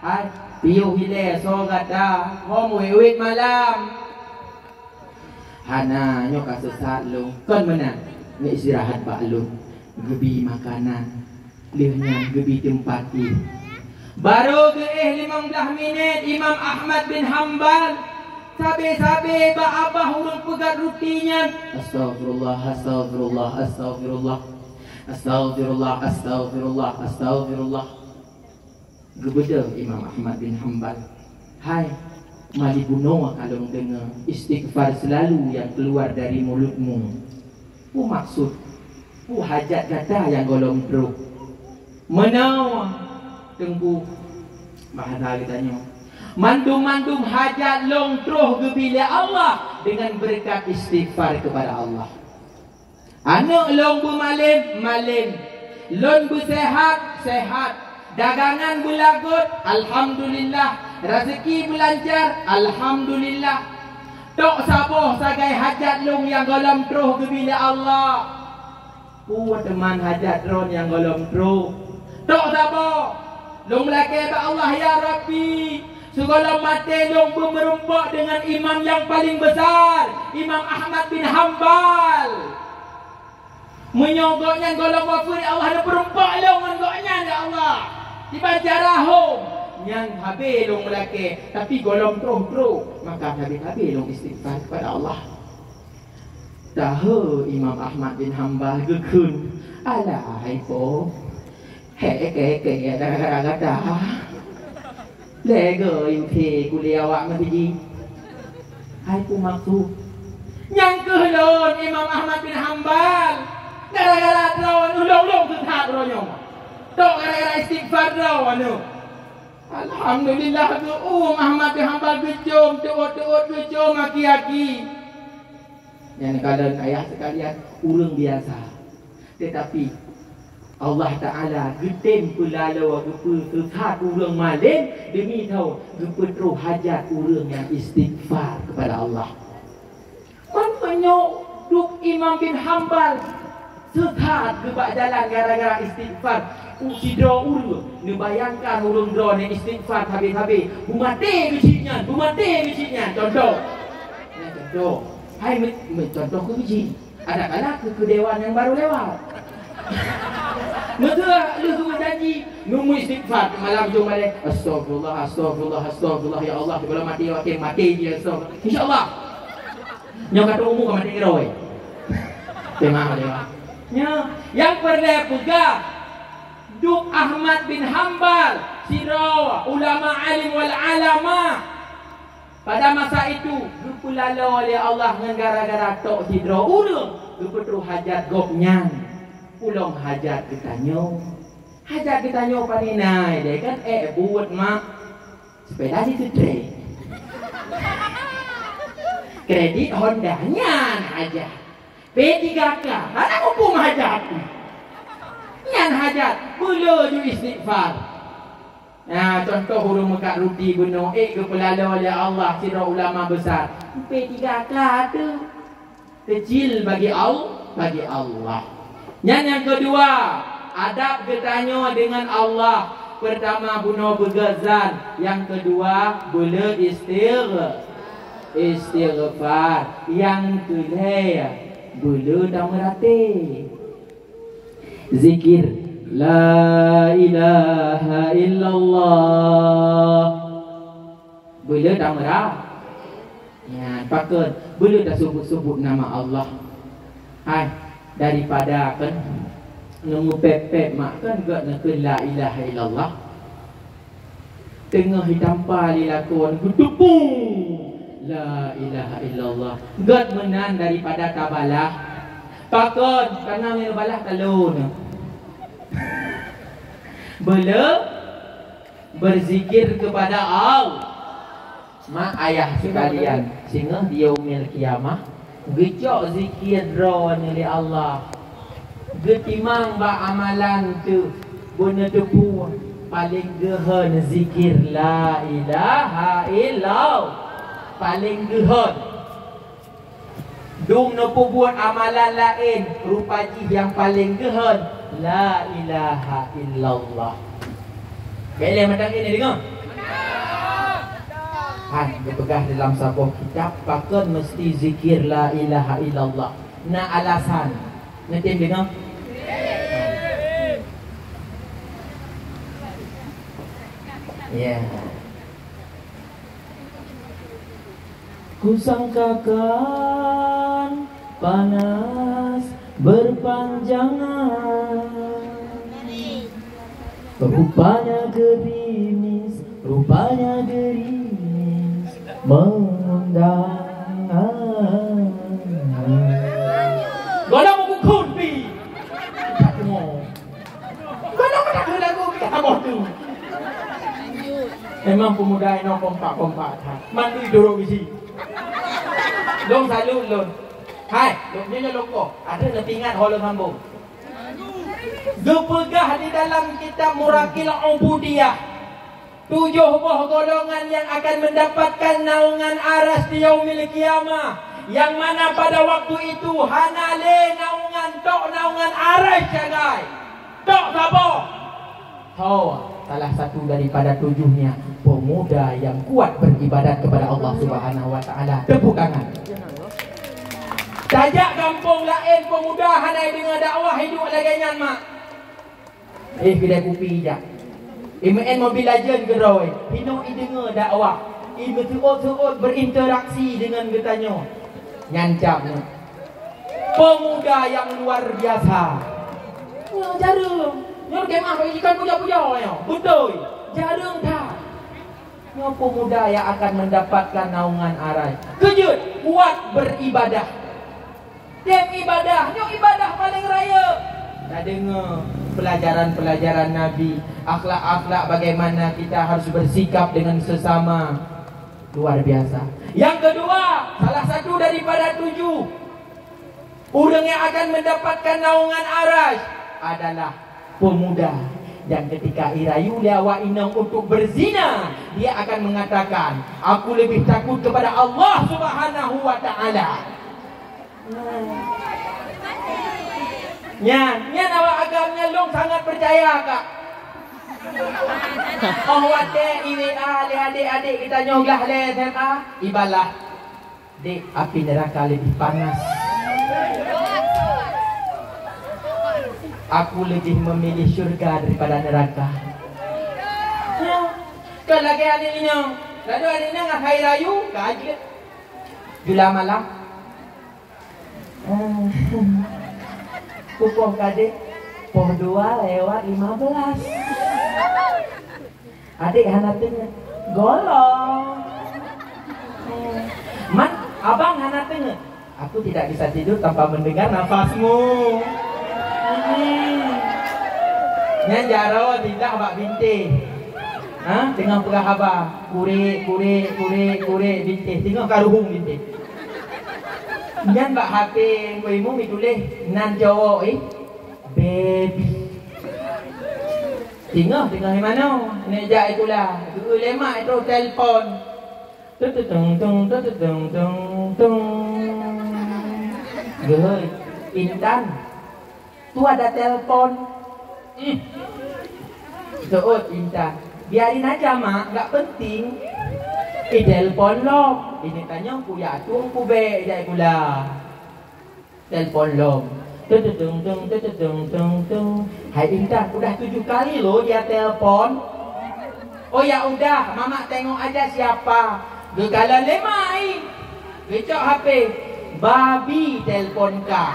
Hai, piôh ilée soe gata, hom wét-wét malam. Hana, nyoe ka seusat lôn. Kon meunan, nyoe istirahat bak lôn. Geubi makanan, lheueh nyan geubi teumpat jih. Barô geuéh limong blaih minét Imam Ahmad bin Hambal, sabe-sabe bak babah ureuëng peugöt ruti nyan, "Astaghfirullah, astaghfirullah, astaghfirullah. Astaghfirullah, astaghfirullah, astaghfirullah." Geubeudôh Imam Ahmad bin Hambal, "Hai, mali bunoe ka lôn deungoe istighfar seulalu nyang keuluar dari mulutmu. Peue maksud, peue hajat gata nyang gohlom troh?" "Meunoe, Teungku," bahasa geutanyoe, "mandum-mandum hajat lôn troh geubi lé Allah deungon beureukat istighfar keupada Allah. Aneuëk lôn beumalém, malém. Lôn beuseuhat, seuhat. Dagangan beulagot, alhamdulillah. Raseuki beulancar, alhamdulillah. Tok saboh sagai hajat lôn nyang gohlom troh geubi lé Allah." "Peue teuma hajat droe nyang gohlom troh?" "Tok saboh. Lôn meulakée bak Allah, ya Rabbi, sigohlom maté lôn beumeureumpok deungon imam nyang paleng beusar, Imam Ahmad bin Hambal. Meunyoe gobnyan gohlom wafeuet, ya Allah, neupeureumpok lôn ngon gobnyan, ya Allah, diban cara hom. Nyan sabe lôn meulakée, tapi gohlom troh-troh, maka sabe-sabe lôn istighfar keupada Allah." Tahe Imam Ahmad bin Hambal geukheun, "Alah hai po, hék-hék gata. Lé goe iusé kulé awak meusidroe. Hai peue maksud?" "Nyang keuh lôn, Imam Ahmad bin Hambal. Gara-gara droeneuh lôn-lôn seusat uroe nyoe. Tok gara-gara istighfar droeneuh." Alhamdulillah, geuuem Ahmad bin Hambal geucom, teuôt-teuôt geucom aki-aki. Nyan kalon ayah sekalian, ureuëng biasa. Tetapi Allah Ta'ala geutem peulaloe geupeuseuhat ureuëng malém demi tau geupeutroh hajat ureuëng nyang istighfar keupada Allah. Kon meunyoe duek Imam bin Hambal, Seuthat keu bak jalan gara-gara istighfar. U sidroe ureuëng neubayangkan ureuëng droeneuh istighfar habéh-habéh, beumaté geuchik nyan, beumaté geuchik nyan. Contoh. Nyan contoh. Hai, me-, me-, contoh keu geuchik. Ada kala keu, keu dewan nyang baru lewat. Meuteuk lheueh geujanji, neumui istighfar malam jom balai. Astagfirullah, astagfirullah, astagfirullah, ya Allah, sebelum mati, wakil mati dia, astagfirullah. Insya Allah. Nyoe ka teumu ka maté keudroe. Tema dia. Nya, nyang peureulée peugah, Dup Ahmad bin Hambal, sidroe ulama alim wal alamah. Pada masa itu, geupeulalo lé Allah ngon gara-gara tok sidroe ureuëng geupeutrok hajat gobnyan. Ulông hajat geutanyoe. Hajat geutanyoe pane nai deh kan, ék buet mak. Sepeda di Sutre. Kredit Honda nyan hajat. P tiga K, hana muphom hajat. Nyan hajat, beulo ju istighfar. Nah, contoh ureuëng meukat ruti bunoe, ék geupeulalo lé Allah sidroe ulama besar. P tiga K tu. Kecil bagi Al-, bagi Allah. Nyan nyang keudua, adab geutanyoe deungon Allah. Peurtama, bunoe beugét zan. Nyang keudua, beulo istigh-, istighfar. Nyang keulhée, beulo tameuraté. Zikir, la ilaha illallah. Beulo tameura-, nyan, pakon? Beulo tasubut-subut nama Allah. Hai, daripada kan, neumupép-pép mak kan, gét neukheun la ilaha illallah. Teungoh jitampa lé lakoe, geuteupung, la ilaha illallah. Gét meunan daripada tabalah. Pakon? Karena meunyoe balah talo na. Beulo berzikir kepada Allah. Mak ayah sekalian, singoh di yaumil qiyamah, geucok zikir droeneuh lé Allah. Geutimang bak amalan teuh, beuneuteupeu paleng geuhon zikir la ilaha illallah. Paleng geuhon. Dum neupeubuet amalan laén, rupa jih nyang paleng geuhon, la ilaha illallah. Bèk lé mantong ini deungoe. Han geupeugah dalam saboh kitab, pakon meusti zikir la ilaha illallah. Na alasan. Neutem deungoe? Ya. Kusangkakan panas berpanjangan. Rupanya gerimis, rupanya gerimis mengundang. Goda mukun pi. Goda mukun lagu kita boh tu. Memang pemuda inoe kompak-kompak that. Mandui duruk bisi. Lôn salut lôn. Hai, lôn nyoe lôn ko. Ada nak ingat ho lôn sambung. Geupeugah di dalam kitab Murakil Ubudiyah, tujoh boh golongan nyang akan mendapatkan naungan aras di yaumil qiyamah, yang mana pada waktu itu hana lé naungan, tok naungan aras sagai. Tok saboh. Tho, salah satu daripada tujuhnya, pemuda yang kuat beribadat kepada Allah Subhanahu wa Taala. Tepuk tangan. Tajak gampông laén, pemuda hana deungoe dakwah, hidup lagèe nyan mak. Eh, kedai kupi jak. Imeu'en mobil lajeuen keudroe, hinoe ideungoe dakwah. Imeuseuôt-seuôt berinteraksi dengan geutanyoe. Nyan cap nyoe. Pemuda yang luar biasa. Nyoe jareueng. Nyoe kemah bagi ikan puja-puja nyoe. Beutôi. Jareueng that. Nyoe pemuda yang akan mendapatkan naungan arai. Keujeuet, kuat beribadah. Tem ibadah, nyoe ibadah paleng rayeuk. Tadeungoe pelajaran-pelajaran Nabi, akhlak-akhlak bagaimana kita harus bersikap dengan sesama. Luar biasa. Yang kedua, salah satu daripada tujuh ureuëng yang akan mendapatkan naungan aras adalah pemuda yang ketika irayu lé awak inong untuk berzina, dia akan mengatakan, "Aku lebih takut kepada Allah Subhanahu wa Taala." Nyan, nyan awak agam nyan lôn sangat peucaya, Kak. Oh watèe i-WA lé adék-adék geutanyoe glah lé S M A, ibalah. Dek, api neraka lebih panas. Aku lebih memilih syurga daripada neraka. Ya. Kan lagèe aneuk inong. Lalu aneuk inong akhai rayu, ka jeuet. Jula malam. Pukon kadek, poh dua lewat lima belas. Adek hana teungeut. Golom. Man, abang hana teungeut. Aku tidak bisa tidur tanpa mendengar nafasmu. Hmm. Nyan jaroe tidak bak bintéh. Ha, teungoh peugah haba. Kurek, kurek, kurek, kurek bintéh. Teungoh karuhung bintéh. Nyan bak H P Teungku Imum ituléh nan cowok, eh. Baby. Teungoh, teungoh di manoe? Neuk jak sikula. Geu-eu lé mak itu telepon. Tung, tung, tung, tung, tung, tung, tung, tung. Geuhôi, Intan. Tu ada telepon. Hmm. Seuôt Intan. Biarin aja, Mak, nggak penting. Ih, telepon lom. Ini tanyong ku ya tueng ku bek jak sikula. Telepon lom. Tung, tung, tung, tung, tung, tung, tung, tung. Hai Intan, udah tujuh kali loh dia telepon. Oh ya udah, Mamak tengok aja siapa. Geukalon lé mak. Geucok H P. Babi telepon kah.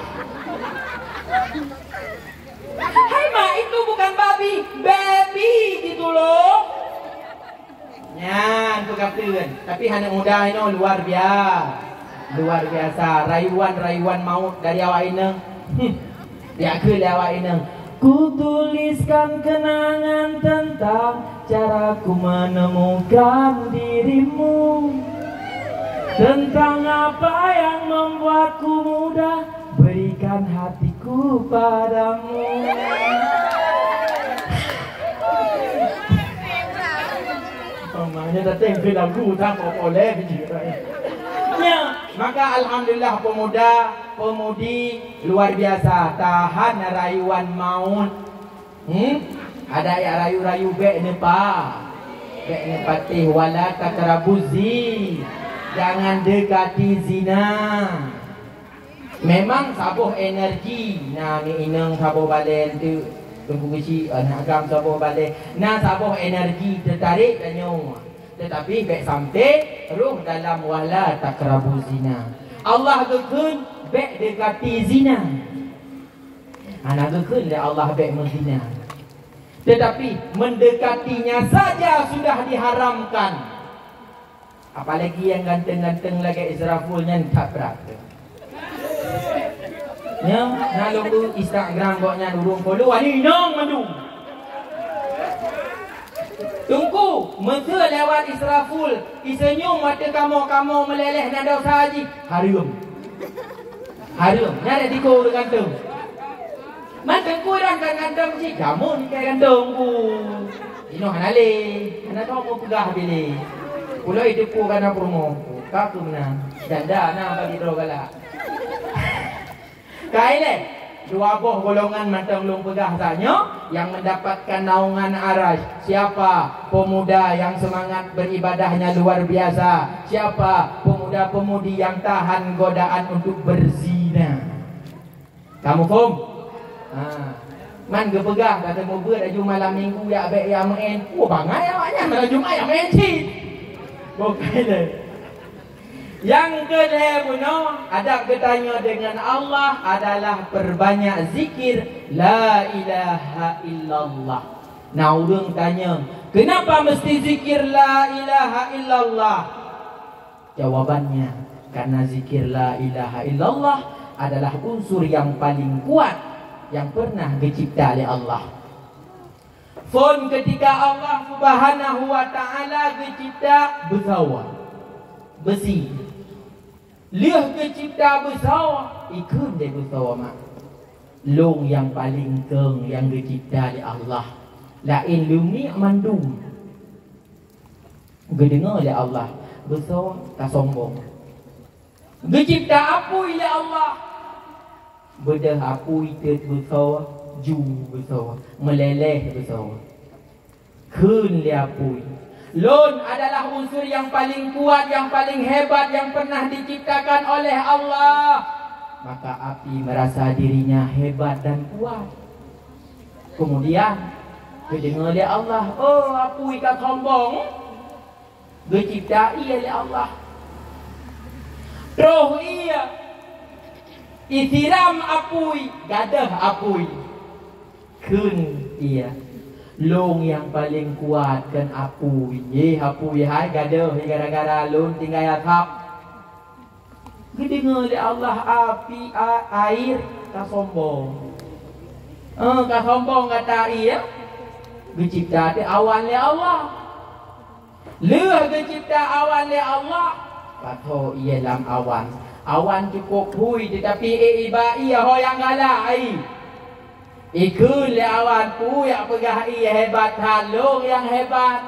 Hai mak, itu bukan babi, baby gitu loh. Nyan peukateuan. Tapi aneuk muda inoe luar biasa. Luar biasa. Rayuan-rayuan maut dari awak inong. Hmm. Diakui lé awak inong. Kutuliskan kenangan tentang caraku menemukan dirimu. Tentang apa yang membuatku mudah berikan hatiku padamu. Namanya datang ke lagu tak boleh. Ya, maka alhamdulillah pemuda, pemudi luar biasa tahan rayuan maut. Hmm? Ada yang rayu-rayu bek neupa. Bek neupatéh wala takrabuz zi. Jangan dekati zina. Memang saboh energi, na mi inong saboh balée enteuk, Teungku Geuchik, aneuk agam saboh balée, na saboh energi teutarek tanyoe. Tetapi bek sampai roh dalam wala takrabuz zina. Allah geukheun bek dekati zina. Hana geukheun lé Allah bek meuzina. Tetapi mendekatinya saja sudah diharamkan. Apalagi yang ganteng-ganteng lagèe Israful nyan that brat. Nyan, na lôn Instagram gobnyan ureueng follow, ani inong mandum. Teungku, meuseu lewat Israful, iseunyum mata kamoe-kamoe meuleleh na dosa jih, hareuem. Hareuem, nyan diko ureueng ganteng. Man teungku ran kan ganteng cit, jameun ikai ganteng ku. Inoe hana lé, hana tau meupeugah bilé. Pulo itu pu kana peurumoh. Ka tu meunan. Janda na bagi droe galak. Kai lé, dua boh golongan mantong lôn peugah tanyoe yang mendapatkan naungan arasy. Siapa? Pemuda yang semangat beribadahnya luar biasa. Siapa? Pemuda-pemudi yang tahan godaan untuk berzina. Kamu phom? Ha. Man geupeugah, kata mubuet laju malam minggu ya bek ya main. Oh, bangai awaknyan malam Jumat ya main cit. Bukan lé. Yang kedua bunoe, adab geutanyoe dengan Allah adalah perbanyak zikir la ilaha illallah. Nah, ureueng tanya, kenapa mesti zikir la ilaha illallah? Jawabannya, karena zikir la ilaha illallah adalah unsur yang paling kuat yang pernah geucipta lé Allah. Phon ketika Allah Subhanahu wa Ta'ala geucipta beusawa, besi. Lheueh geucipta beusawa, ikheun lé beusawa mak. Lôn nyang paleng keueng nyang geucipta lé Allah. Laén leumiek mandum. Geudeungoe lé Allah, beusoe ka sombong. Geucipta apui lé Allah. Beudôh apui teut beusoe, ju beusoe, meuléléh beusoe. Kheun lé apui, "Lôn adalah unsur nyang paleng kuat, nyang paleng hebat nyang pernah diciptakan oleh Allah." Maka api merasa dirinya hebat dan kuat. Kemudian, geudeungoe lé Allah, "Oh, apui ka sombong." Geucipta ie lé Allah. Troh ie, isiram apui, gadôh apui. Kheun ie, "Lôn nyang paleng kuat kon apui. Yeh apui hai gadôh, gara-gara lôn tinggai asap." Geudeungoe lé Allah api a-, air ka sombong. Eh, ka sombong gata ie. Geucipta teuh awan lé Allah. Lheueh geucipta awan lé Allah, pasoe ie lam awan. Awan cukôp phui, teutapi ék iba ie ho nyang galak ie. Ikheun lé awan, "Peue jak peugah ie hebat that, lôn nyang hebat.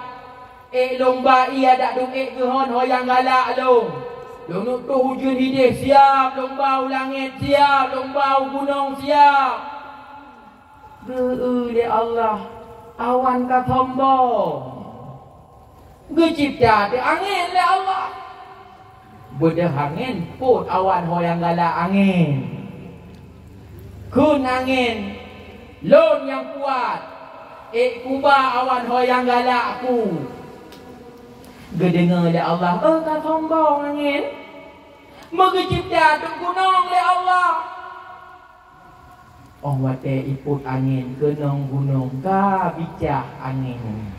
Ék lôn ba ie dak dum ék geuhon ho nyang galak lôn. Lôn utus ujeuen hideh siab, lôn ba u langét siab, lôn ba u gunong siab." Geu-eu lé Allah, awan ka sombong. Geucipta teuh angén lé Allah. Beudôh angén, pôt awan ho nyang galak angén. Kheun angén, "Lôn nyang kuat, ék kuba awan ho nyang galak ku." Geudeungoe lé Allah, "Oh, ka sombong angén." Meugeucipta teuh gunong lé Allah. Óh watée ipôt angén, keunong gunong ka bicah angén.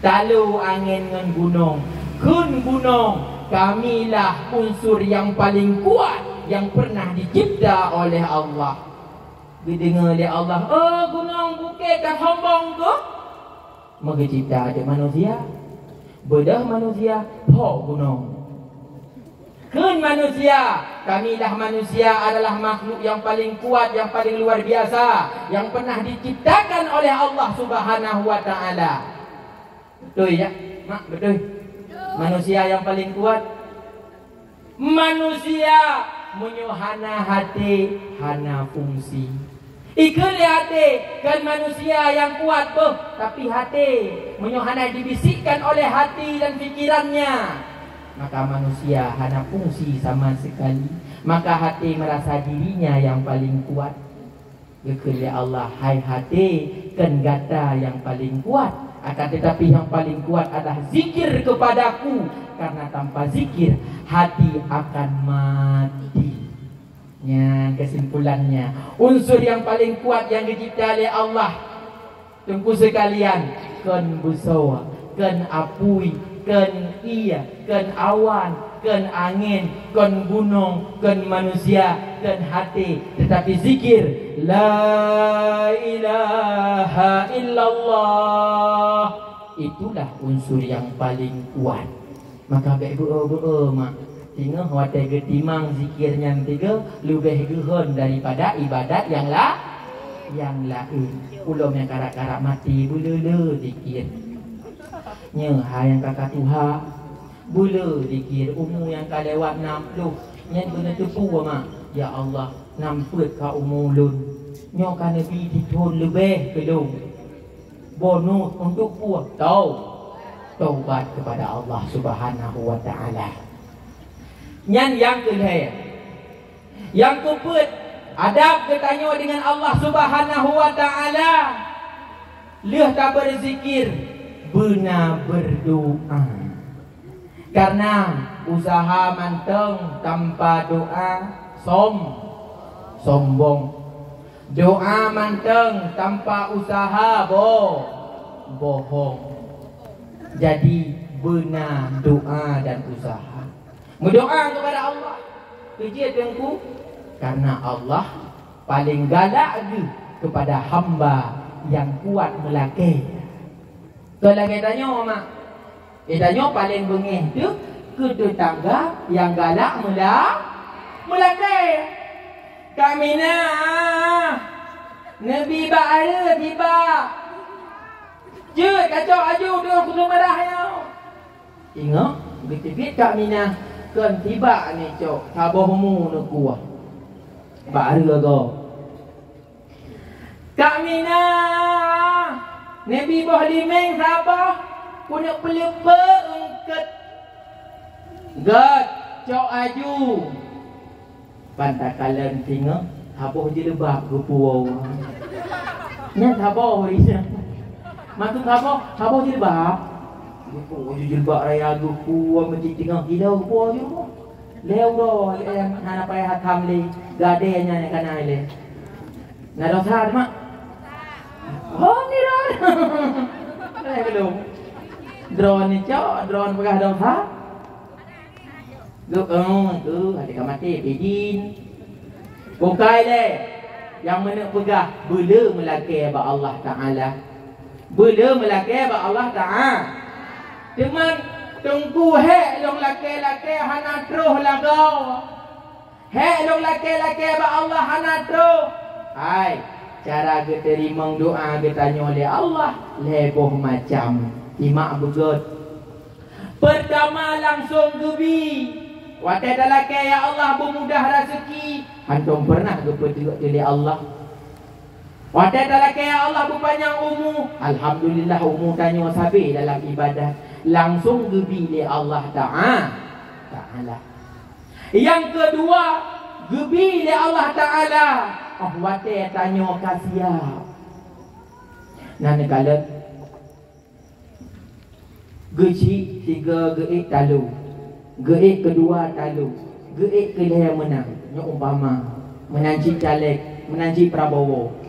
Talo angén ngon gunong, kheun gunong, "Kamilah unsur nyang paleng kuat nyang pernah dicipta oleh Allah." Geudeungoe lé Allah, "Oh, gunong bukét ka sombong keuh?" Meugeucipta teuh manusia. Beudôh manusia, phok gunong. Kheun manusia, "Kamilah manusia adalah makhluk nyang paleng kuat, nyang paleng luar biasa, nyang pernah diciptakan oleh Allah Subhanahu wa Ta'ala." Beutôi, ya? Mak, beutôi? Manusia nyang paleng kuat. Manusia meunyoe hana até, hana fungsi. Ikheun lé até, kon manusia nyang kuat beuh, tapi até, meunyoe hana dibisikkan oleh hati dan pikirannya, maka manusia hana fungsi sama sekali. Maka até merasa dirinya yang paling kuat. Geukheun lé Allah, "Hai até, kon gata nyang paleng kuat, akan tetapi nyang paleng kuat adalah zikir kepada-Ku, karena tanpa zikir hati akan mati." Nyan kesimpulannya, unsur nyang paleng kuat nyang geucipta lé Allah. Teungku sekalian, kon beusoe, kon apui, kon ie, kon awan, kon angén, kon gunong, kon manusia, kon até, tetapi zikir, "La ilaha illallah." Itulah unsur nyang paleng kuat. Maka bék beu-o-beu-o, mak. Singoh watée geutimang zikir nyan tiga, leubeh geuhon daripada ibadat nyang la-, nyang laén. Ulôn nyang karab-karab maté, beuleu-leu zikir. Nyoe hai nyang ka-ka tuha, beuleu zikir, umu nyang ka lewat nam ploh, nyan beuneuteupeu, mak. Ya Allah, nam peuet ka umu lôn. Nyoe ka neubi sithon leubeh keu lôn. Bonus untuk peue? Tau-, taubat kepada Allah Subhanahu wa Ta'ala. Nyan nyang keu lhée. Nyang keu peuet, adab geutanyoe dengan Allah Subhanahu wa Ta'ala. Lheueh tabeurzikir, beuna berdoa. Karena usaha mantong tanpa doa som-, sombong. Doa mantong tanpa usaha bo-, bohong. Jadi, beuna doa dan usaha. Meudoa kepada Allah. Keu jeuet Teungku, karena Allah paleng galak geuh kepada hamba nyang kuat meulakée. Kon lagée tanyoe, mak. Eh, tanyoe paleng beungéh teuh keu teutangga nyang galak meula-, meulakée. Kak Minah, neubi bak areue tiba. Jeuet kacok aju deuh keuneuk meurah nyoe. Ingat, geuteubiet Kak Minah, kon tiba ni cok, saboh mu neukuah. Bak areue goe. Kak Mina, neubi boh limeng saboh, keuneuk peuleupeuk eungkot. Gét, cok aju. Ban takalon singoh, saboh jilbab geupuwoe. Nyan saboh ri nyan. Maksud saboh, saboh jilbab. Geupuwoe jilbab raya geupuwoe meucit teungoh kilo geupuwoe ju. Lhèe uroe lé hana payah hatam lé. Gadée nyan nyang kana ilée. Na desya teuma? Oh, ni dah. Eh, belum. Droeneuh cok, droeneuh peugah desya. Geu-, oh, tu, hati ka maté, bidin. Bukai lé. Nyang meuneuk peugah, beule meulakée bak Allah Taala. Beule meulakée bak Allah Taala. Teuma teungku hék lôn lakée-lakée hana troh lagoe. Hék lôn lakée-lakée bak Allah hana troh. Hai, cara geuteurimong doá geutanyoe lé Allah lhèe boh macam. Simak beugét. Peurtama langsong geubi. Watée talakée, "Ya Allah, beumudah raseuki," hantom peureunah geupeuduek lé Allah. Watée talakée, "Ya Allah, beupanyang umu," alhamdulillah, umu tanyoe sabe dalam ibadat. Langsong geubi lé Allah Ta'a-, Taala. Nyang keudua, geubi lé Allah Taala, oh, watée tanyoe ka siap. Na neukalon, geuchik sigoe geuék talo, geuék keudua talo, geuék keulhèe meunang. Nyoe umpama, meunan cit caleg, meunan cit Prabowo.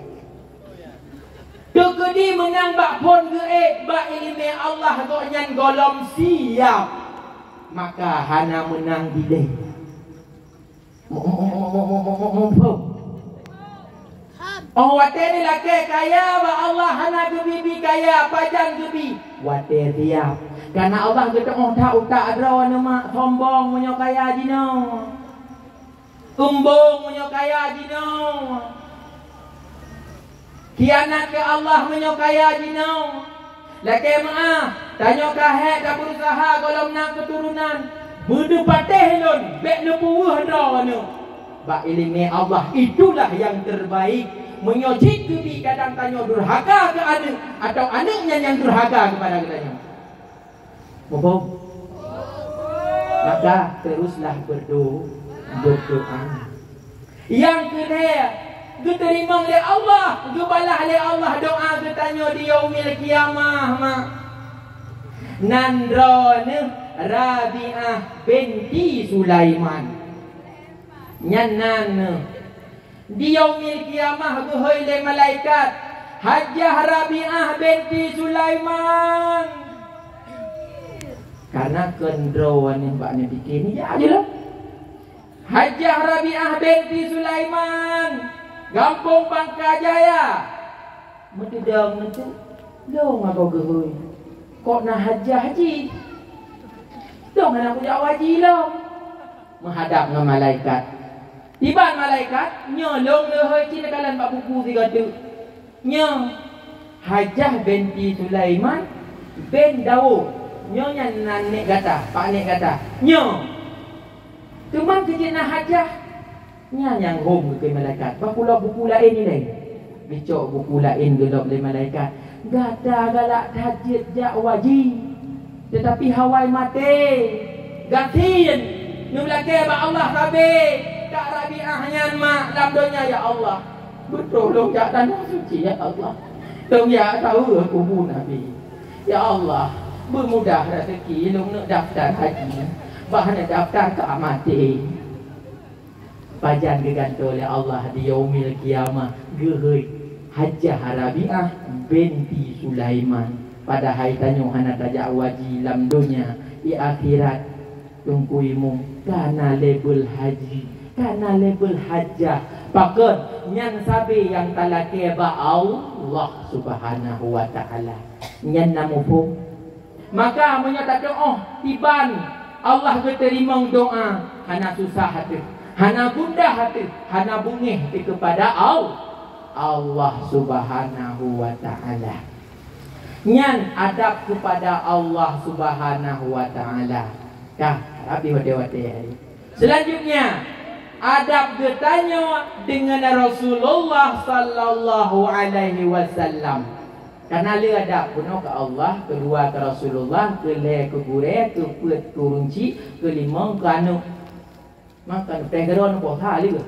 Teukeudi meunang bak phon geuék, bak iéleumé Allah gobnyan gohlom siap, maka hana meunang dilèe. Mu-, mu-, mu-, mu-, mu-, mu-, mu-, muphom. Oh, watée neulakée kaya bak Allah hana geubi-bi kaya, pajan geubi? Watée siap. Kareuna Allah geutu'oh that utak droeneuh mak, sombong meunyoe kaya jinoe. Eumbong meunyoe kaya jinoe. Khianat keu Allah meunyoe kaya jinoe. Lakée meuáh, tanyoe ka hék tabeurusaha gohlom na keuturonan. Beudeupatéh lôn, bék neupeuweueh droeneuh. Bak iéleumé Allah, itulah nyang terbaik. Meunyoe cit geubi kadang tanyoe durhaka keu aneuëk, atawa aneuëk nyan nyang durhaka keupada geutanyoe. Muphom? Maka teruslah berdo-, berdoa. Nyang keulhèe, geuteurimong lé Allah, geubalah lé Allah doa geutanyoe di Yaumil Qiyamah, mak. Nan droeneuh Rabi'ah binti Sulaiman. Nyan nan neuh. Di Yaumil Qiyamah geuhôi lé malaikat, "Hajjah Rabi'ah binti Sulaiman." Kareuna keu droeneuh bak neupiké, nijak jih lom. "Hajjah Rabi'ah binti Sulaiman, gampông Bangka Jaya." Meutudong meuteuk, lôn agoe geuhôi. Kok na hajah jih? Lôn hana kujak haji lom. Meuhadab ngon malaikat. Iban malaikat, "Nyoe lôn leuhôi cit neukalon bak buku sigoe teuk. Nyoe Hajah binti Sulaiman bin Daud. Nyoe nyan nan nek gata, pak nek gata. Nyoe. Teuma keu jih na hajah." Nyan nyang hom geukheun malaikat, "Bah kulok buku laén ilée." Geucok buku laén geulok lé malaikat. "Gata galak that jeuet jak haji, teutapi hawai maté. Gasien, neulakée bak Allah sabe, Kak Rabi'ah nyan mak lam donya, ya Allah. Beutôi lôn jak Tanah Suci, ya Allah. Lôn jak saweue kubu Nabi. Ya Allah, beumudah raseuki lôn neuk daftar haji, bah neuk daftar ka maté." Pajan geugantoe lé Allah di Yaumil Qiyamah, geuhôi Hajjah Rabi'ah binti Sulaiman. Padahai tanyoe hana tajak haji lam donya, di akhirat, Teungku Imum, ka na label haji, ka na label hajah. Pakon? Nyan sabe nyang talakée bak Allah Subhanahu wa Ta'ala. Nyan na muphom? Maka meunyoe tatu'oh iban Allah geuteurimong doa, hana susah ateueh, hana gundah ateueh, hana beungéh ateueh keupada Al-, Allah Subhanahu wa Ta'ala. Nyan adab keupada Allah Subhanahu wa Ta'ala. Ka, rabi watée-watée. Selanjutnya, Adab geutanyoe deungon Rasulullah sallallahu alaihi wasallam. Kana le adab, keunoe keu Allah, keudua keu Rasulullah, keulhèe keu gurèe, keupeuet keu ureueng chik, keulimong keu aneuk. Maka teuh keudroe neupoh, ha, lheueh.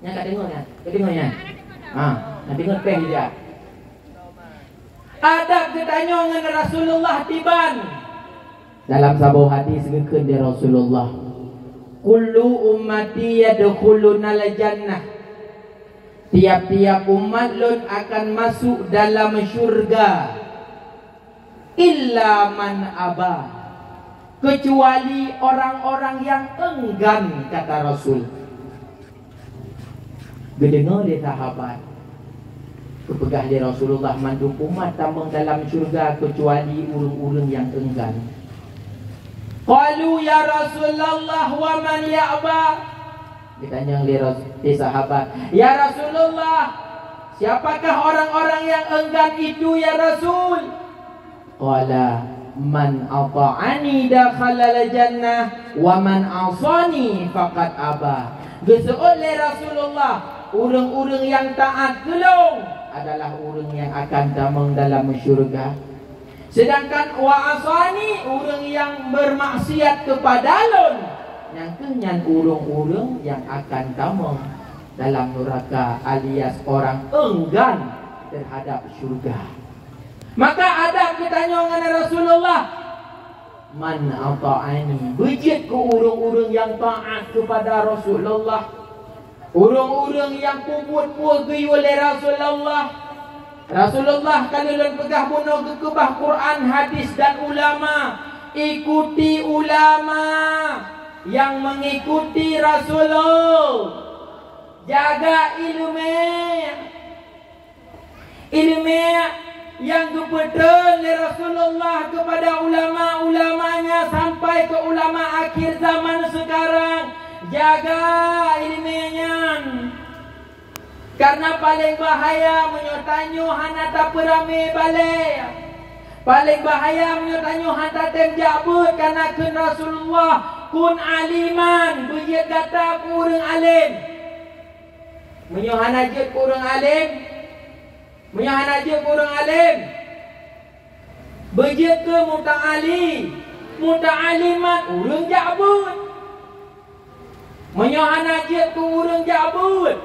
Nyan ka deungoe nyan, ka deungoe nyan. Ha, na deungoe teuh ija. Adab geutanyoe ngon Rasulullah tiban. Dalam saboh hadis geukheun lé Rasulullah, "Kullu ummati yadkhulunal jannah." Tiap-tiap umat lôn akan masuk dalam syurga. "Illa man aba," kecuali orang-orang yang enggan, kata Rasul. Geudeungoe lé sahabat, geupeugah lé Rasulullah, "Mandum umat tamong dalam syurga keucuali ureuëng-ureuëng nyang enggan." Qalu, "Ya Rasulullah, wa man ya'ba?" Geutanyong lé Ras-, lé sahabat, "Ya Rasulullah, siapakah orang-orang yang enggan itu, ya Rasul?" Qala, "Man ata'ani dakhalal jannah, wa man asani faqad aba." Geuseuôt lé Rasulullah, ureuëng-ureuëng nyang taát keu lôn adalah ureuëng nyang akan tamong dalam syurga. Sedangkan wa asani, ureuëng nyang bermaksiat kepada lôn, nyang kheueh nyan ureuëng-ureuëng nyang akan tamong dalam nuraka alias orang enggan terhadap syurga. Maka adab geutanyoe ngon Rasulullah, "Man ata'ani," beujeuet keu ureuëng-ureuëng nyang taát kepada Rasulullah. Ureuëng-ureuëng nyang peubuet peue geuyue lé Rasulullah. Rasulullah ka lheueh lôn peugah bunoe geukeubah Quran, hadis dan ulama. Ikuti ulama nyang mengikuti Rasulullah. Jaga ileumèe. Ileumèe nyang geupeutreun lé Rasulullah keupada ulama-ulamanya sampai keu ulama akhir zaman seukarang. Jaga ileumèe nyan. Karena paleng bahaya meunyoe tanyoe hana tapeuramé balèe. Paleng bahaya meunyoe tanyoe hana tatem jak beuet, karena kheun Rasulullah, "Kun aliman," beujeuet gata keu ureuëng além. Meunyoe hana jeuet keu ureuëng além, meunyoe hana jeuet keu ureuëng além, beujeuet keu muta'ali, muta'alimat, ureuëng jak beuet. Meunyoe hana jeuet keu ureuëng jak beuet,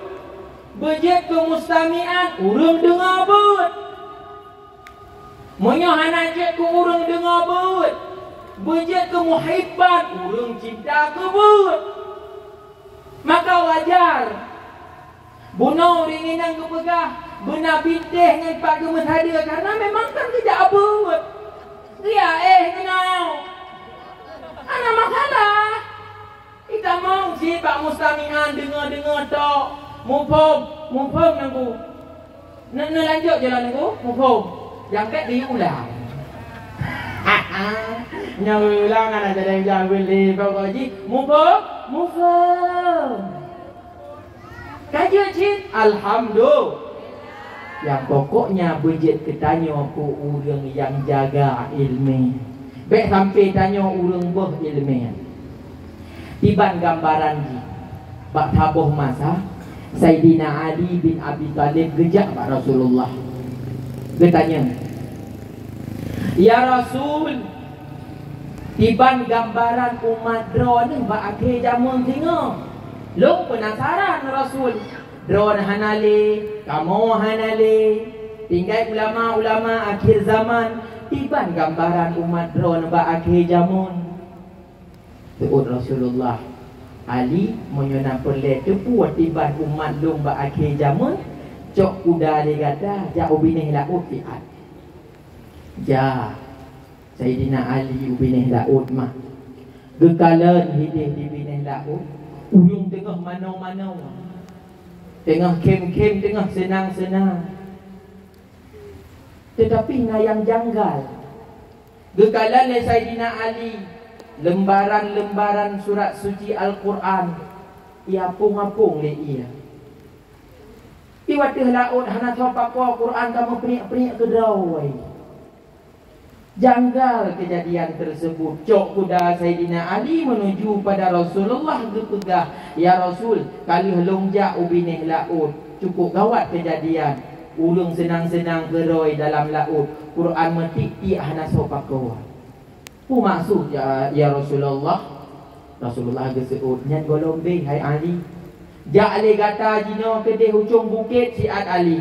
beujeuet keu mustami'an, ureuëng deungoe beuet. Meunyoe hana jeuet keu ureuëng deungoe beuet, beujeuet keu muhibban, ureuëng cinta keu beuet. Maka wajar bunoe ureuëng inong geupeugah beuna bintéh ngon pat geumeusadeue, karena memang kan geujak beuet. Geujak éh keunoe. Hana masalah. Itamong cit bak mustami'an deungoe-deungoe tok. Muphom, muphom Teungku. Neu-, neulanjut jalan Teungku, muphom. Nyang bèk diulang. Nyang ulang hana jadi nyang beli pokok jih. Muphom, muphom. Ka jeuet cit, alhamdulillah. Nyang pokoknya beujeuet keu tanyoe keu ureuëng nyang jaga ileumèe. Bèk sampai tanyoe ureuëng boh ileumèe. Iban gambaran jih, bak saboh masa, Saidina Ali bin Abi Thalib geujak bak Rasulullah. Geutanyong, "Ya Rasul, iban gambaran umat droeneuh bak akhé jamén singoh. Lôn peunasaran, Rasul. Droeneuh hana lé, kamoe hana lé. Tinggai ulama-ulama akhé zaman, iban gambaran umat droeneuh bak akhé jamén." Seuôt Rasulullah, "Ali, meunyoe na peureulèe teupeue tiban umat lôn bak akhé jamén, cok kuda lé gata, jak u binéh laôt siat." Jak Saidina Ali u binéh laôt mak. Geukalon hideh di binéh laôt, ureuëng teungoh manoe-manoe, teungoh khém-khém, teungoh seunang-seunang. Teutapi na nyang janggal. Geukalon lé Saidina Ali leumbaran-leumbaran surat suci Al-Qur'an, iapông-apông lé ie. Di ateueh laôt hana soe pakoe Qur'an ka meupriek-priek keudroe. Janggal kejadian tersebut. Cok kuda Saidina Ali menuju pada Rasulullah, geupeugah, "Ya Rasul, ka lheueh lôn jak u binéh laôt. Cukup gawat kejadian. Ureuëng seunang-seunang keurôi dalam laôt. Quran meutik-tik hana soe pakoe." "Peue maksud, ya, ya Rasulullah?" Rasulullah geuseuôt, "Nyan gohlom beh, hai Ali. Jak lé gata jinoe keudeh u cong bukét siat Ali."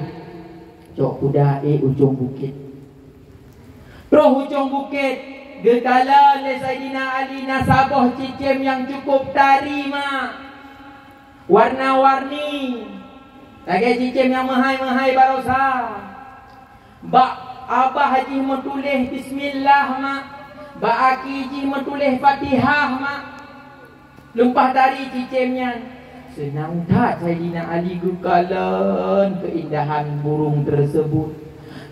Cok kuda ék u cong bukét. Troh u cong bukét, geukalon lé Saidina Ali na saboh cicém nyang cukup tari mak, warna-warni, lagée cicém nyang meuhai-meuhai barosa. Bak abah jih meutuléh bismillah mak, bak aki jih meutuléh Fatihah mak. Lumpah tari cicém nyan. Seunang that Saidina Ali geukalon keuindahan burung tersebut.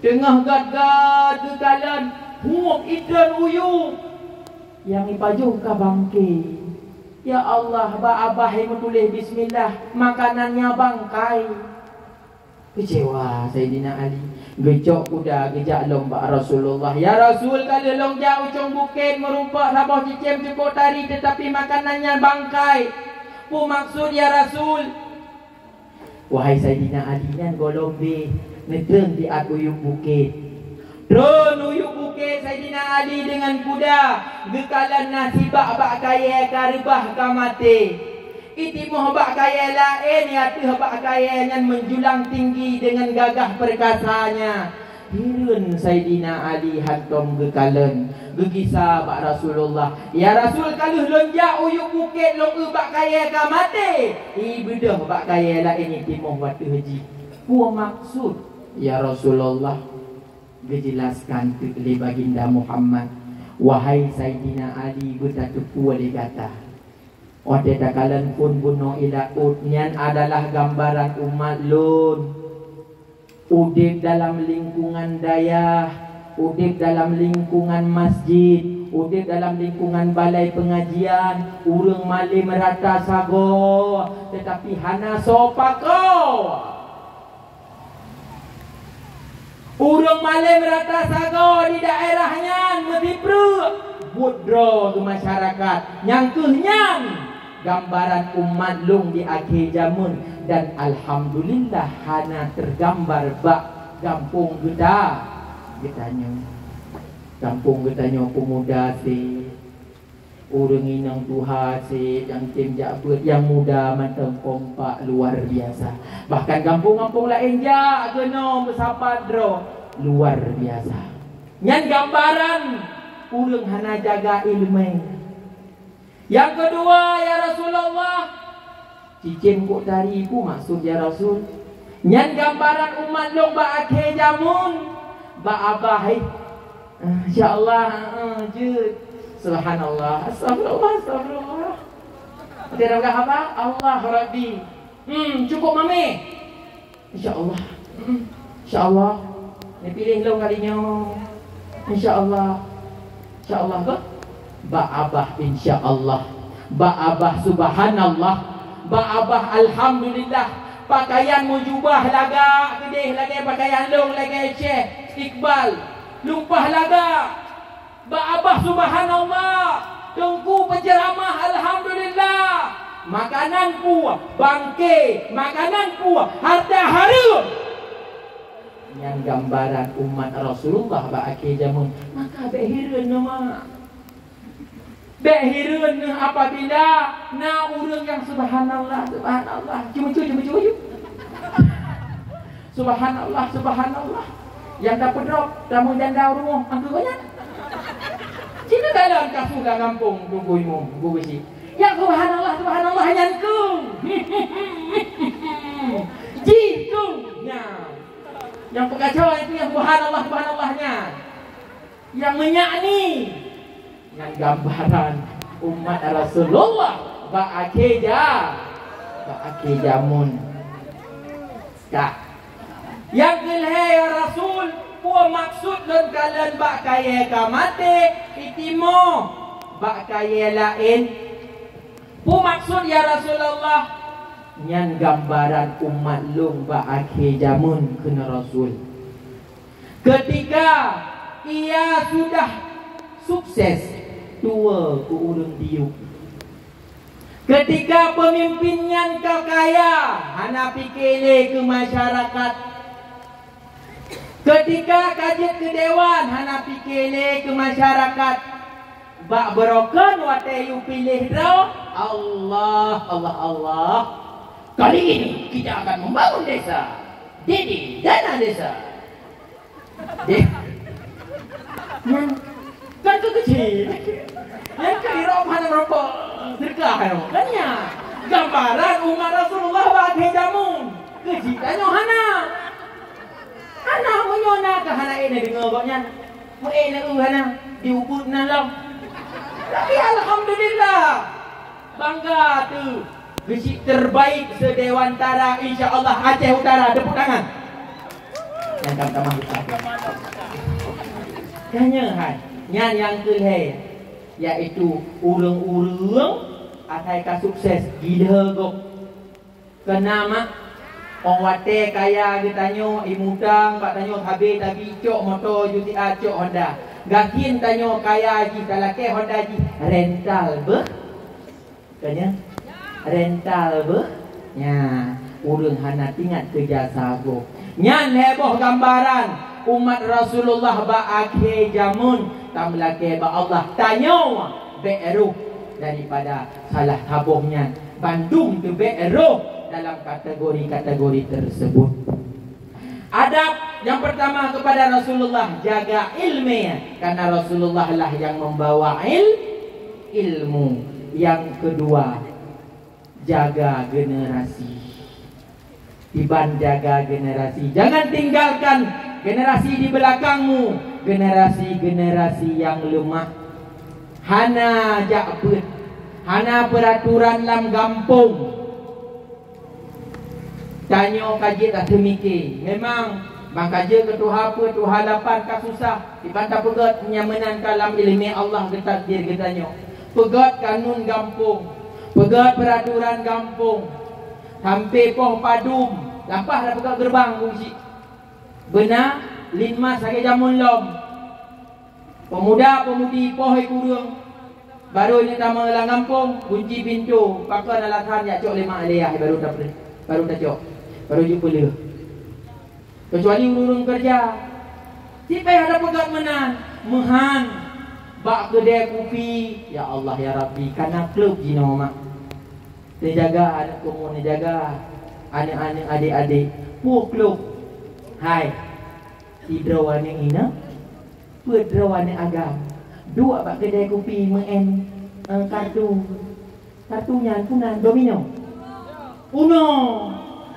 Teungoh gét-gét geukalon, huôb itreun u yup. Nyang ipajoh ka bangké. Ya Allah, bak abah nyang meutuléh bismillah, makanan nyan bangkai. Keucewa Saidina Ali. Geucok kuda geujak lom bak Rasulullah. "Ya Rasul, ka lheueh lôn jak u cong bukét, meurumpok saboh cicém cukup tari, teutapi makanan nyan bangkai. Peue maksud, ya Rasul?" "Wahai Saidina Ali, nyan gohlom beh, neutreun siat u yup bukét." Treun u yup bukét Saidina Ali deungon kuda, geukalon na sibak bak kayée ka reubah ka maté. Itimoh bak kayée laén, ateueh bak kayée nyan meujulang tinggi deungon gagah peurkasanya. Hireuen Saidina Ali hántom geukalon, geugisa bak Rasulullah, "Ya Rasul, ka lheueh lôn jak u yup bukét, lôn eu bak kayée ka maté, ibeudôh bak kayée laén itimoh ateueh jih. Peue maksud, ya Rasulullah?" Geujelaskan teuk lé Baginda Muhammad, "Wahai Saidina Ali, beutateupeue lé gata. Watée takalon phon bunoe i laôt, nyan adalah gambaran umat lôn. Udeb dalam lingkungan dayah, udeb dalam lingkungan masjid, udeb dalam lingkungan balai pengajian, ureuëng malém rata sagoe, teutapi hana soe pakoe." Ureuëng malém rata sagoe di daerah nyan meusipreuk buet droe keu masyarakat. Nyang kheueh nyan gambaran umat lôn di akhé jameun, dan alhamdulillah hana teugambar bak gampông geuta-, geutanyoe. Gampông geutanyoe peumuda seb. Ureuëng inong tuha seb nyang tem jak beuet, nyang muda mantong kompak luar biasa. Bahkan gampông-gampông laén jak keunoe meusapat droe luar biasa. Nyan gambaran ureuëng hana jaga iéleumé. Nyang keudua, ya Rasulullah, cicém kok tari, peue maksud, ya Rasul? Nyan gambaran umat lôn bak akhé jameun, bak abah, eh. Ah, insya Allah, ah, jeuet. Subhanallah, astagfirullah, astagfirullah. Dia dah abah, Allah Rabbi. Hmm, cukup mameh. Insya Allah. Hmm, insya Allah. Neupiléh lôn kali nyoe. Insya Allah. Insya Allah, bah. Bak abah insya Allah. Bak abah subhanallah. Bak abah alhamdulillah. Pakaian meujubah lagak keudeh lagée pakaian lôn lagée Syekh Iqbal. Lumpah lagak. Bak abah subhanallah. Teungku peuceramah alhamdulillah. Makanan peue? Bangke. Makanan peue? Harta hareuem. Nyan gambaran umat Rasulullah bak akhé jameun. Maka bék hireuen neuh, mak. Bék hireuen neuh apabila na ureuëng nyang subhanallah, subhanallah. Cuma cu, cuma cu, cu. Subhanallah, subhanallah. Nyang tapeudrop, tamu janda u rumoh, angkeu gobnyan. Cina dalam kasus lam gampông, Teungku Imum, Teungku Geuchik. Nyang subhanallah, subhanallah nyan keu. Jih keu. Nyan. Nyang peukacau itu nyang subhanallah, subhanallah nyan. Nyang meunyak ni. Nyan gambaran umat Rasulullah bak akhé ja-, bak akhé jameun. Ka. Nyang keulhée, ya Rasul, peue maksud lôn kalon bak kayée ka maté, itimoh bak kayée laén? Peue maksud, ya Rasulullah? Nyan gambaran umat lôn bak akhé jameun, kheun Rasul. Keutika Ia sudah sukses, tuwoe keu ureuëng diyueb. Keutika peumimpin nyan ka kaya, hana pike lé keu masyarakat. Keutika ka jeuet keu dewan, hana pike lé keu masyarakat. Bak beurokon watée yue piléh droe, Allah, Allah, Allah. Kali ini kita akan membangun desa. Dede, dana desa. Deh. Nyan kan keu keuchik. Nyan keu irong hana meurokok seudeukah nyoe. Kan nyan gambaran umat Rasulullah bak akhé jameun. Keuchik tanyoe hana. Hana meunyoe na keu hana ék na deungoe gobnyan. Meu ék na eu hana diubeut na lom. Tapi alhamdulillah. Bangga teuh. Geuchik terbaik se-Dewantara, insya Allah Aceh Utara. Tepuk tangan. Nyang ka tamah utara. Tanya hai. Nyan nyang keulhée, yaitu ureuëng-ureuëng asai ka sukses gila gob. Kena mak, ong watée kaya geutanyoe imutang bak tanyoe habéh tabi cok moto juti a cok Honda. Gasien tanyoe kaya jih talakée Honda jih rental beuh. Tanya, rental beuh? Nya, ureuëng hana tingat keu jasa gob. Nyan lhée boh gambaran umat Rasulullah bak akhé jameun. Tameulakée bak Allah, tanyoe bék roh daripada salah saboh nyan. Bandum teubék roh dalam kategori-kategori tersebut. Adab yang pertama kepada Rasulullah, jaga ilmu, karena Rasulullah lah yang membawa il-, ilmu. Yang kedua, jaga generasi. Tiban jaga generasi, jangan tinggalkan generasi di belakangmu, generasi-generasi yang lemah. Hana jak beuet, hana peraturan lam gampông. Tanyoe ka jeuet tateumike. Memang, ban ka jeuet keu tuha peuet, tuha lapan ka susah. Iban tapeugét nyang meunan ka lam iéleumé Allah geutakdir geutanyoe. Peugét kanun gampông, peugét peuraturan gampông. Sampé poh padum, lampah tapeugét geureubang kunci. Beuna linmas lagée jameun lom. Peumuda-peumudi poh hai kureueng, barô inong tamong lam gampông, kunci pintoe, pakon alasan jak cok lé mak lé ayah, barô tapreh, barô tacok, barô jeuet peuleueh. Keucuali ureuëng-ureuëng keureuja, sipéh ada peugét meunan, meuhan bak keudée kupi, ya Allah ya Rabbi, kana klub jinoe mak. Teujaga aneuëk kamoe, neujaga aneuëk-aneuëk, adék-adék, peue klub. Hai, sidroe aneuëk inong, peuet droe aneuëk agam, duek bak keudée kupi meu'en, eh, kartu. Kartu nyan peue nan, domino. Uno.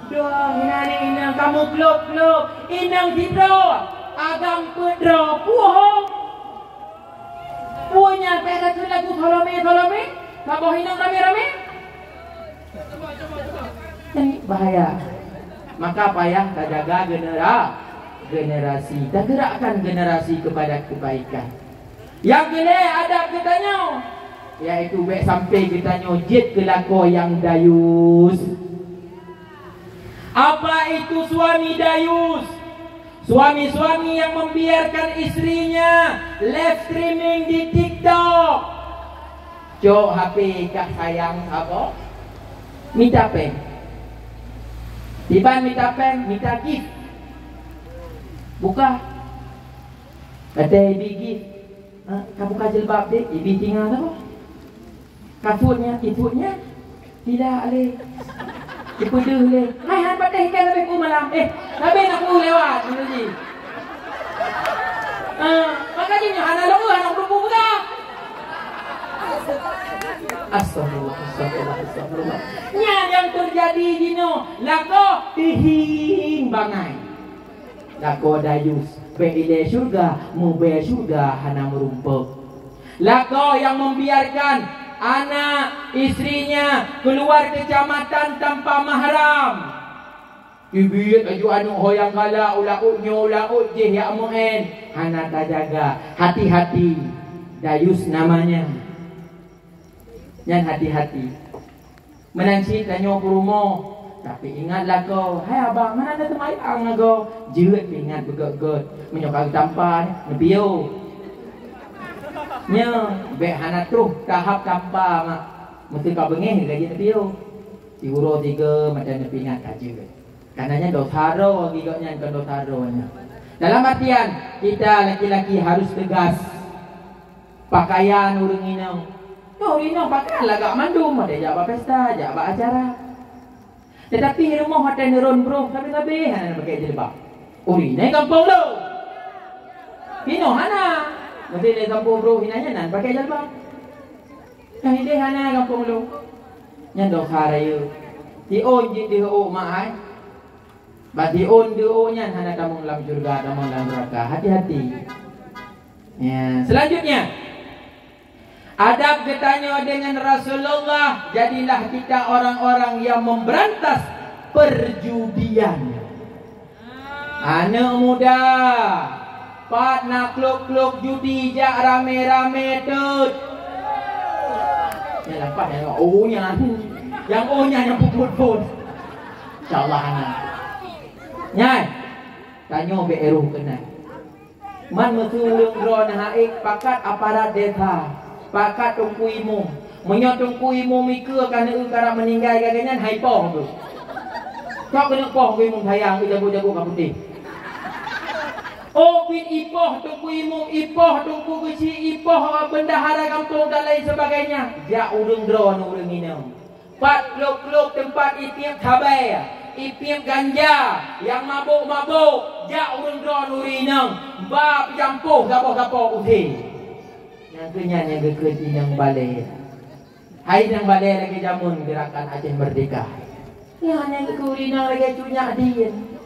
Dong, inan, inan, kamoe klub-klub. Inong sidroe, agam peuet droe, puhong. Peue nyan, payah takheun lagu Salome, Salome? Saboh inong ramé-ramé? Kan bahaya. Maka payah tajaga genera-, generasi, tagerakkan generasi kepada kebaikan. Nyang keulhée adab geutanyoe, yaitu bék sampai geutanyoe jeuet keu lakoe nyang dayus. Apa itu suami dayus? Suami-suami yang membiarkan istrinya live streaming di TikTok. Cok H P kah sayang saboh. Mita péng. Diban mita péng, mita gift. Buka. Kata ibi gift. Ha, ka buka jilbab dek, ibi tinga saboh. Ka put nyan, iput nyan. Tidak lé. Ipeudeuh lé. Hai, han patéh ikan leubeh pukul malam. Eh, leubeh nak pukul lewat, betul ji. Ah, makanya nyoe hana lôn, hana pukul peugah. Astagfirullah, astagfirullah, astagfirullah. Nyan nyang teujadi jinoe, lakoe teuhieng bangai. Lakoe dayus, bék ilée syeuruga, mubée syeuruga hana meurumpok. Lakoe nyang membiarkan anak istrinya keluar kecamatan tanpa mahram. Ibiet laju aneuëk ho nyang galak, u laôt nyoe, u laôt jéh, jak meu'en. Hana tajaga. Hati-hati. Dayus namanya. Nyan hati-hati. Meunan cit tanyoe peurumoh, Tapi ingat lakoe, hai abang, hana na teumayang lakoe. Jeuet pih ingat beugét-gét. Meunyoe ka geutampa, neupiôh. Nyoe, bék hana troh tahap tampa mak. Meuseuka beungéh ka jeuet neupiôh. Siuroe sigoe macam neupeuingat ka jeuet. Kareuna nyan dosa droe, gigok nyan kon dosa droe nyan. Dalam artian, kita laki-laki harus tegas. Pakaian ureuëng inong. Nyoe ureuëng inong pakaian lagak mandum, ada jak bak pesta, jak bak acara. Tetapi rumoh watée neuron broh sabe-sabe hana pakai jilbab. Ureuëng inong gampông lo. Inoe hana. Mesti di gampông broh inong nyan pakai jilbab. Nah, ideh hana gampông lo. Nyan dosa rayeuk. Tiôn jih di ôk mak ai. Bak tiôn di ôk nyan hana tamong lam syurga, tamong lam neraka. Hati-hati. Ya, selanjutnya. Adab geutanyoe dengan Rasulullah, jadilah kita orang-orang yang memberantas perjudian. Aneuk muda, pat na klub-klub judi jak ramé-ramé teut. Nyang lampah nyang oh nyan. Nyang oh nyan nyang puput phon. Insyaallah hana. Nyan. Tanyoe bék éroh keunan. Man meuseu ureuëng droe na haék pakat aparat desa, pakat teungku imum. Meunyoe teungku imum ikeue ka neueu karab meuninggai lagée nyan hai poh geuh. Sok keuneuk poh teungku imum sayang, jago-jago ka putéh. Oh, biet ipoh teungku imum, ipoh teungku geuchik, ipoh bendahara gampông dan lain sebagainya. Jak ureuëng droe ngon ureuëng inong. Pat klub-klub teumpat ipiep sabai, ipiep ganja, nyang mabôk-mabôk, jak ureuëng droe ureuëng inong, ba peujampôh saboh-saboh usé. Nyang keu nyan nyang geukheun inong balée. Hai inong balée lagée jameun Gerakan Aceh Merdeka. Nyan nyang geukheun ureuëng inong lagée cut nyak dien.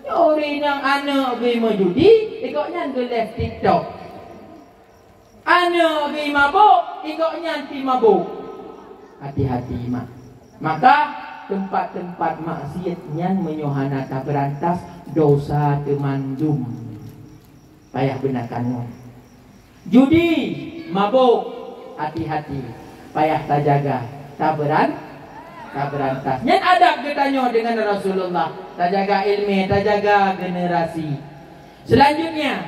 Ureuëng inong aneuk geuh meujudi, ikok nyan geuh live TikTok. Aneuk geuh mabôk, ikok nyan pih mabôk. Hati-hati mak. Maka teumpat-teumpat maksiet nyan meunyoe hana tabeurantas, dosa teumandum. Payah beuna kangon. Judi, mabôk, hati-hati. Payah tajaga, tabeuran, tabeurantas. Nyan adab geutanyoe deungon Rasulullah. Tajaga iéleumé, tajaga generasi. Selanjutnya,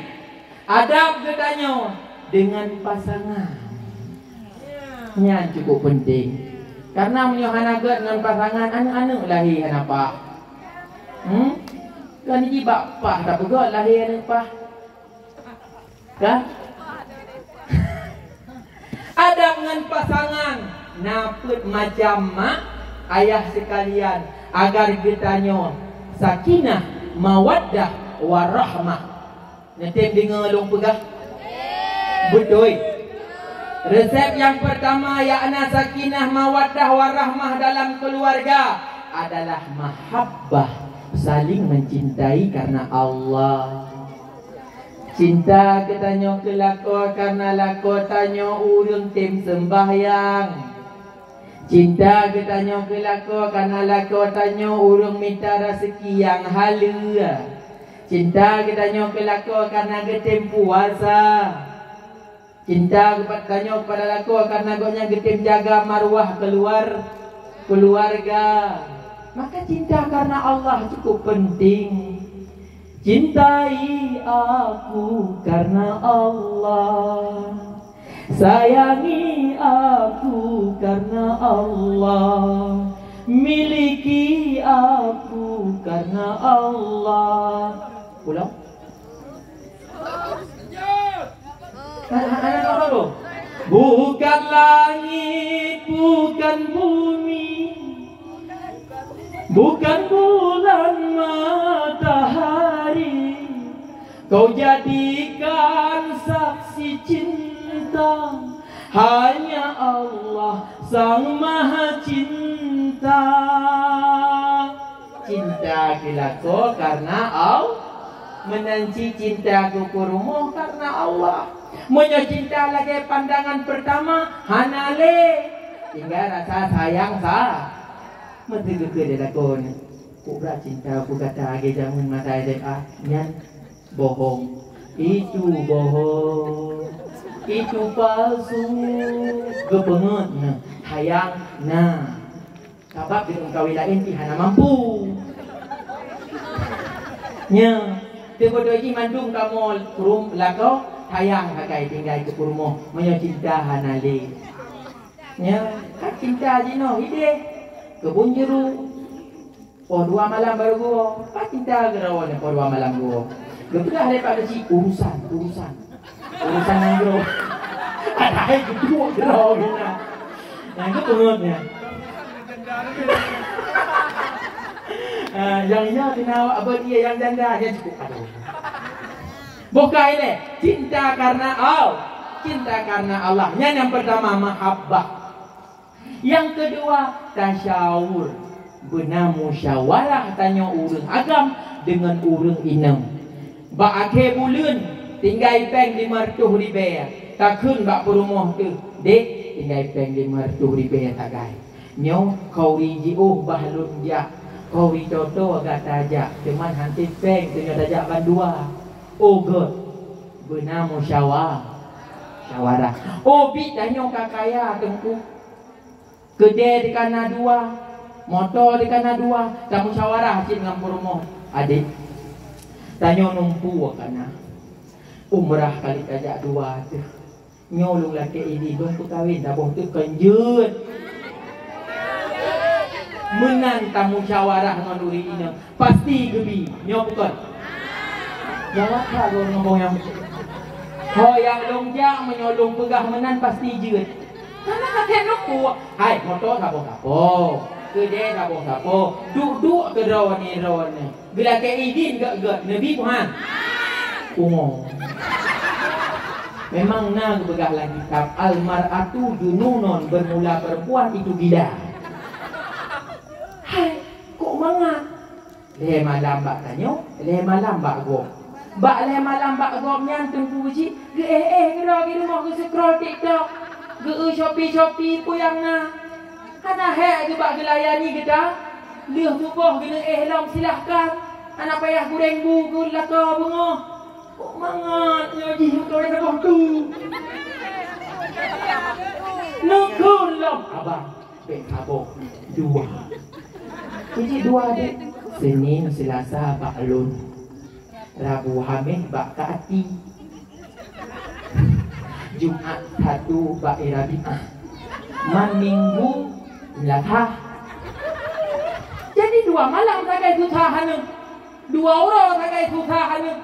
adab geutanyoe deungon pasangan. Nyan cukup penting. Karena meunyoe hana gét ngon pasangan, aneuk-aneuk lahé hana paih. Hmm? Kan jibak paih tapeugét lahé aneuk paih. Kan? Adab ngon pasangan na peuet macam mak ayah sekalian, agar geutanyoe sakinah, mawaddah, warahmah. Neutem deungoe lôn peugah? Beutôi. Resep nyang pertama yakna sakinah, mawaddah, warahmah dalam keluarga adalah mahabbah, saling mencintai karena Allah. Cinta geutanyoe keu lakoe karena lakoe tanyoe ureuëng tem sembahyang. Cinta geutanyoe keu lakoe karena lakoe tanyoe ureuëng mita raseuki nyang haleue. Cinta geutanyoe keu lakoe karena geutem puasa. Cinta geutanyoe keupada lakoe karena gobnyan geutem jaga maruah keluar, keluarga. Maka cinta karena Allah cukup penting. Cintai aku karena Allah. Sayangi aku karena Allah. Miliki aku karena Allah. Ulang. Bukan langit, bukan bumi, bukan bulan, matahari, kau jadikan saksi cinta, hanya Allah Sang Maha Cinta. Cinta keu lakoe karena Allah. Meunan cit cinta keu peurumoh karena Allah. Meunyoe cinta lagée pandangan pertama, hana lé. Tinggai rasa sayang sa. Meuteugeukeue lé lakoe nyan. Kok brat cinta keu gata lagée jameun masa S M A nyan bohong. Itu bohong. Itu palsu. Geupeungeut na. Sayang na. Sabab di meukawen laén pih hana mampu. Nya, teubodoh jih mandum kamoe kurum lakoe, sayang sagai tinggai keu peurumoh, meunyoe cinta hana lé. Nya, kan cinta jinoe idéh, keubun jeuruk. Poh dua malam baru geuwoe, pat cinta geurawon poh dua malam geuwoe. Geupeugah lé Pak Keuchik, urusan, urusan. Urusan nanggroe. Padahai geuduek droe geuh na. Nyang geupeungeut nyan. Ah, nyang nyoe keunan awak abon ié nyang janda, nyan cukup adoe. Boh ka ilée, cinta karena Allah. Cinta karena Allah. Nyan nyang pertama, mahabbah. Nyang keudua, tasyawur. Beuna musyawarah tanyoe ureuëng agam deungon ureuëng inong. Bak akhé buleuen, tinggai péng limong reutôh ribée, takheun bak peurumoh teuh, "Dék, tinggai péng limong reutôh ribée sagai. Nyoe khauri jiôh bah lôn jak, khauri toto gata jak, teuma han teuh péng, tanyoe tajak bandua." Oh göt, beuna musyawa-, musyawarah. Oh, biet tanyoe ka kaya, Teungku. Keudée dikana dua, moto dikana dua, tamusyawarah cit ngon peurumoh, "Adék, tanyoe numpu kana. Umrah kali tajak dua teuh. Nyoe lôn lakée idin lôn peukawen, saboh teuh kon jeuet." Meunan tamusyawarah ngon ureuëng inong. Pasti geubi, nyoe bukon? Jaweueb that lôn ngon boh nyang, ho nyang lôn jak, meunyoe lôn peugah meunan pasti jeuet. Karena kakée numpuk, hai moto saboh-saboh, keudée saboh-saboh, duek-duek keu droeneuh-droeneuh. Geulakée idin gét-gét, neubi peue han? Pungo. Memang na geupeugah lam kitab, "Al-mar'atu jununun, bermula perempuan itu gila." Hai, kok mangat? Lhée malam bak tanyoe, lhée malam bak gob. Bak lhée malam bak gob nyan Teungku Keuchik geuéh-éh keudroe di rumoh, geu-scroll TikTok, geu-eu Shopee-Shopee peue nyang na. Hana hék geuh bak geulayani geuda. Lheueh suboh geuneuk éh lom, silahkan. Hana payah gureng bu keu lakoe beungoh. Kok mangat nyoe jih meukawen saboh tu. Neukheun lom, "Abang, péng saboh dua." Keuchik dua deh. Senin, Selasa bak lôn. Rabu, Hamis bak Kak Ati. Jumat, Sabtu bak Rabiah. Man Minggu, Selasa. Jadi dua malam sagai susah aneuk. Dua uroe sagai susah aneuk.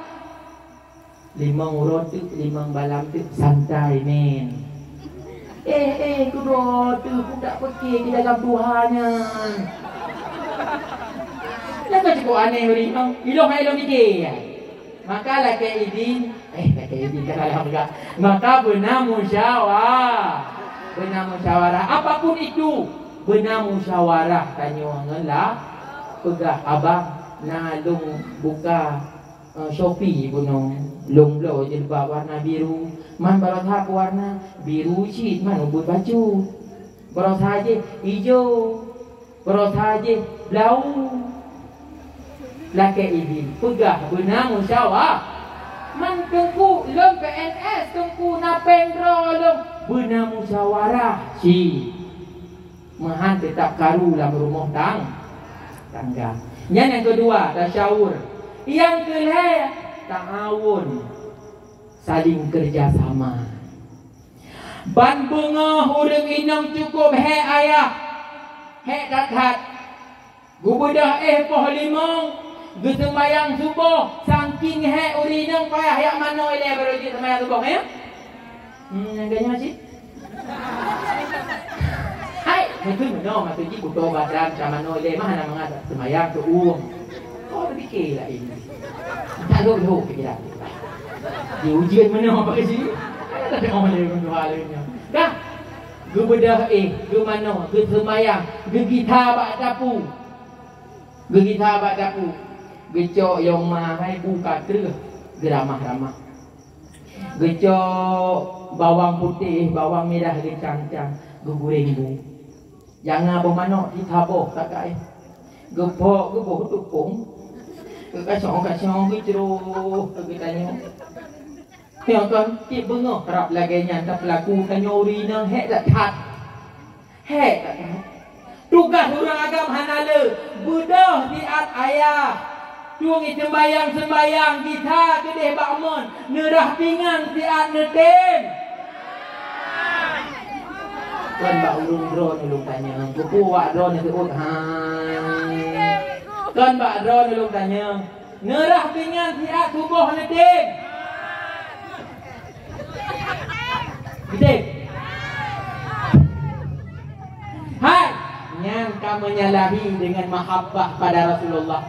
Limong uroe teuk, limong malam teuk, santai, men. Eh, eh, keunoe teuh, peue dak peuke keu dagam tuha nyan. Nyan ka cukup aneh ureueng nyoe. Ilôn hai lôn pike, ya. Maka lakée idin, eh, lakée idin, ka salah peugah. Maka beuna musyawa-, beuna musyawarah. Apapun itu, beuna musyawarah tanyoe ngon la-, peugah, "Abang, na lôn buka eh, Shopee bunoe, lôn bloe jilbab warna biru. Man barosa peue warna? Biru cit, man ubit bacut. Barosa jih ijo. Barosa jih blau." Lakée idin, peugah beuna musyawa-, "Man Teungku, lôn P N S, Teungku, na péng droe lôn." Beuna musyawarah cit. Meuhan teutap karu lam rumoh tang-, tangga. Nyan nyang keudua, tasyawur. Nyang keulhée, ta'awun, saling kerja sama. Ban beungoh ureueng inong cukup hék ayah, hék that-that. Geubeudôh éh poh limong, geuseumayang suboh, saking hék ureueng inong payah jak manoe ilée barô jeuet seumayang suboh, ya? Hmm, nyang geuh nyoe cit. Hai, meukeue meunoe maksud jih kuto badan ka manoe ilée mah hana mangat seumayang teuueng. Oh, pike laén. Tak lhok-lhok pikiran. Di ujeuen meunoe apa sih? Ada tak orang lain orang tua lain nyoe. Dah. Geubeudôh éh, geumanoe, geuseumayang, geugisa bak dapu. Geugisa bak dapu, geucok yong ma hai bu ka kreueh, geuramah-ramah. Geucok bawang putéh, bawang mirah geucang-cang, geugureng bu. Nyang na boh manok, gisa boh sagai. Geupok, geuboh tupông. Geukacong-kacong, geucroh, geutanyoe. Nyang kon, tieb beungoh rab lagée nyan tapeulaku tanyoe ureueng inong hék that-that. Hék that-that. Tugaih ureuëng agam hana le, beudôh siat ayah. Tueng i seumbayang-seumbayang gisa keudeh bak mon, neurah pingan siat neutem. Kon bak ureuëng droe ulôn tanyong, keupeue wak droe neuseuôt hai. Kon bak droe ulôn tanyong, neurah pingan siat suboh neutem. Betul? Hai, nyan ka menyalahi dengan mahabbah pada Rasulullah.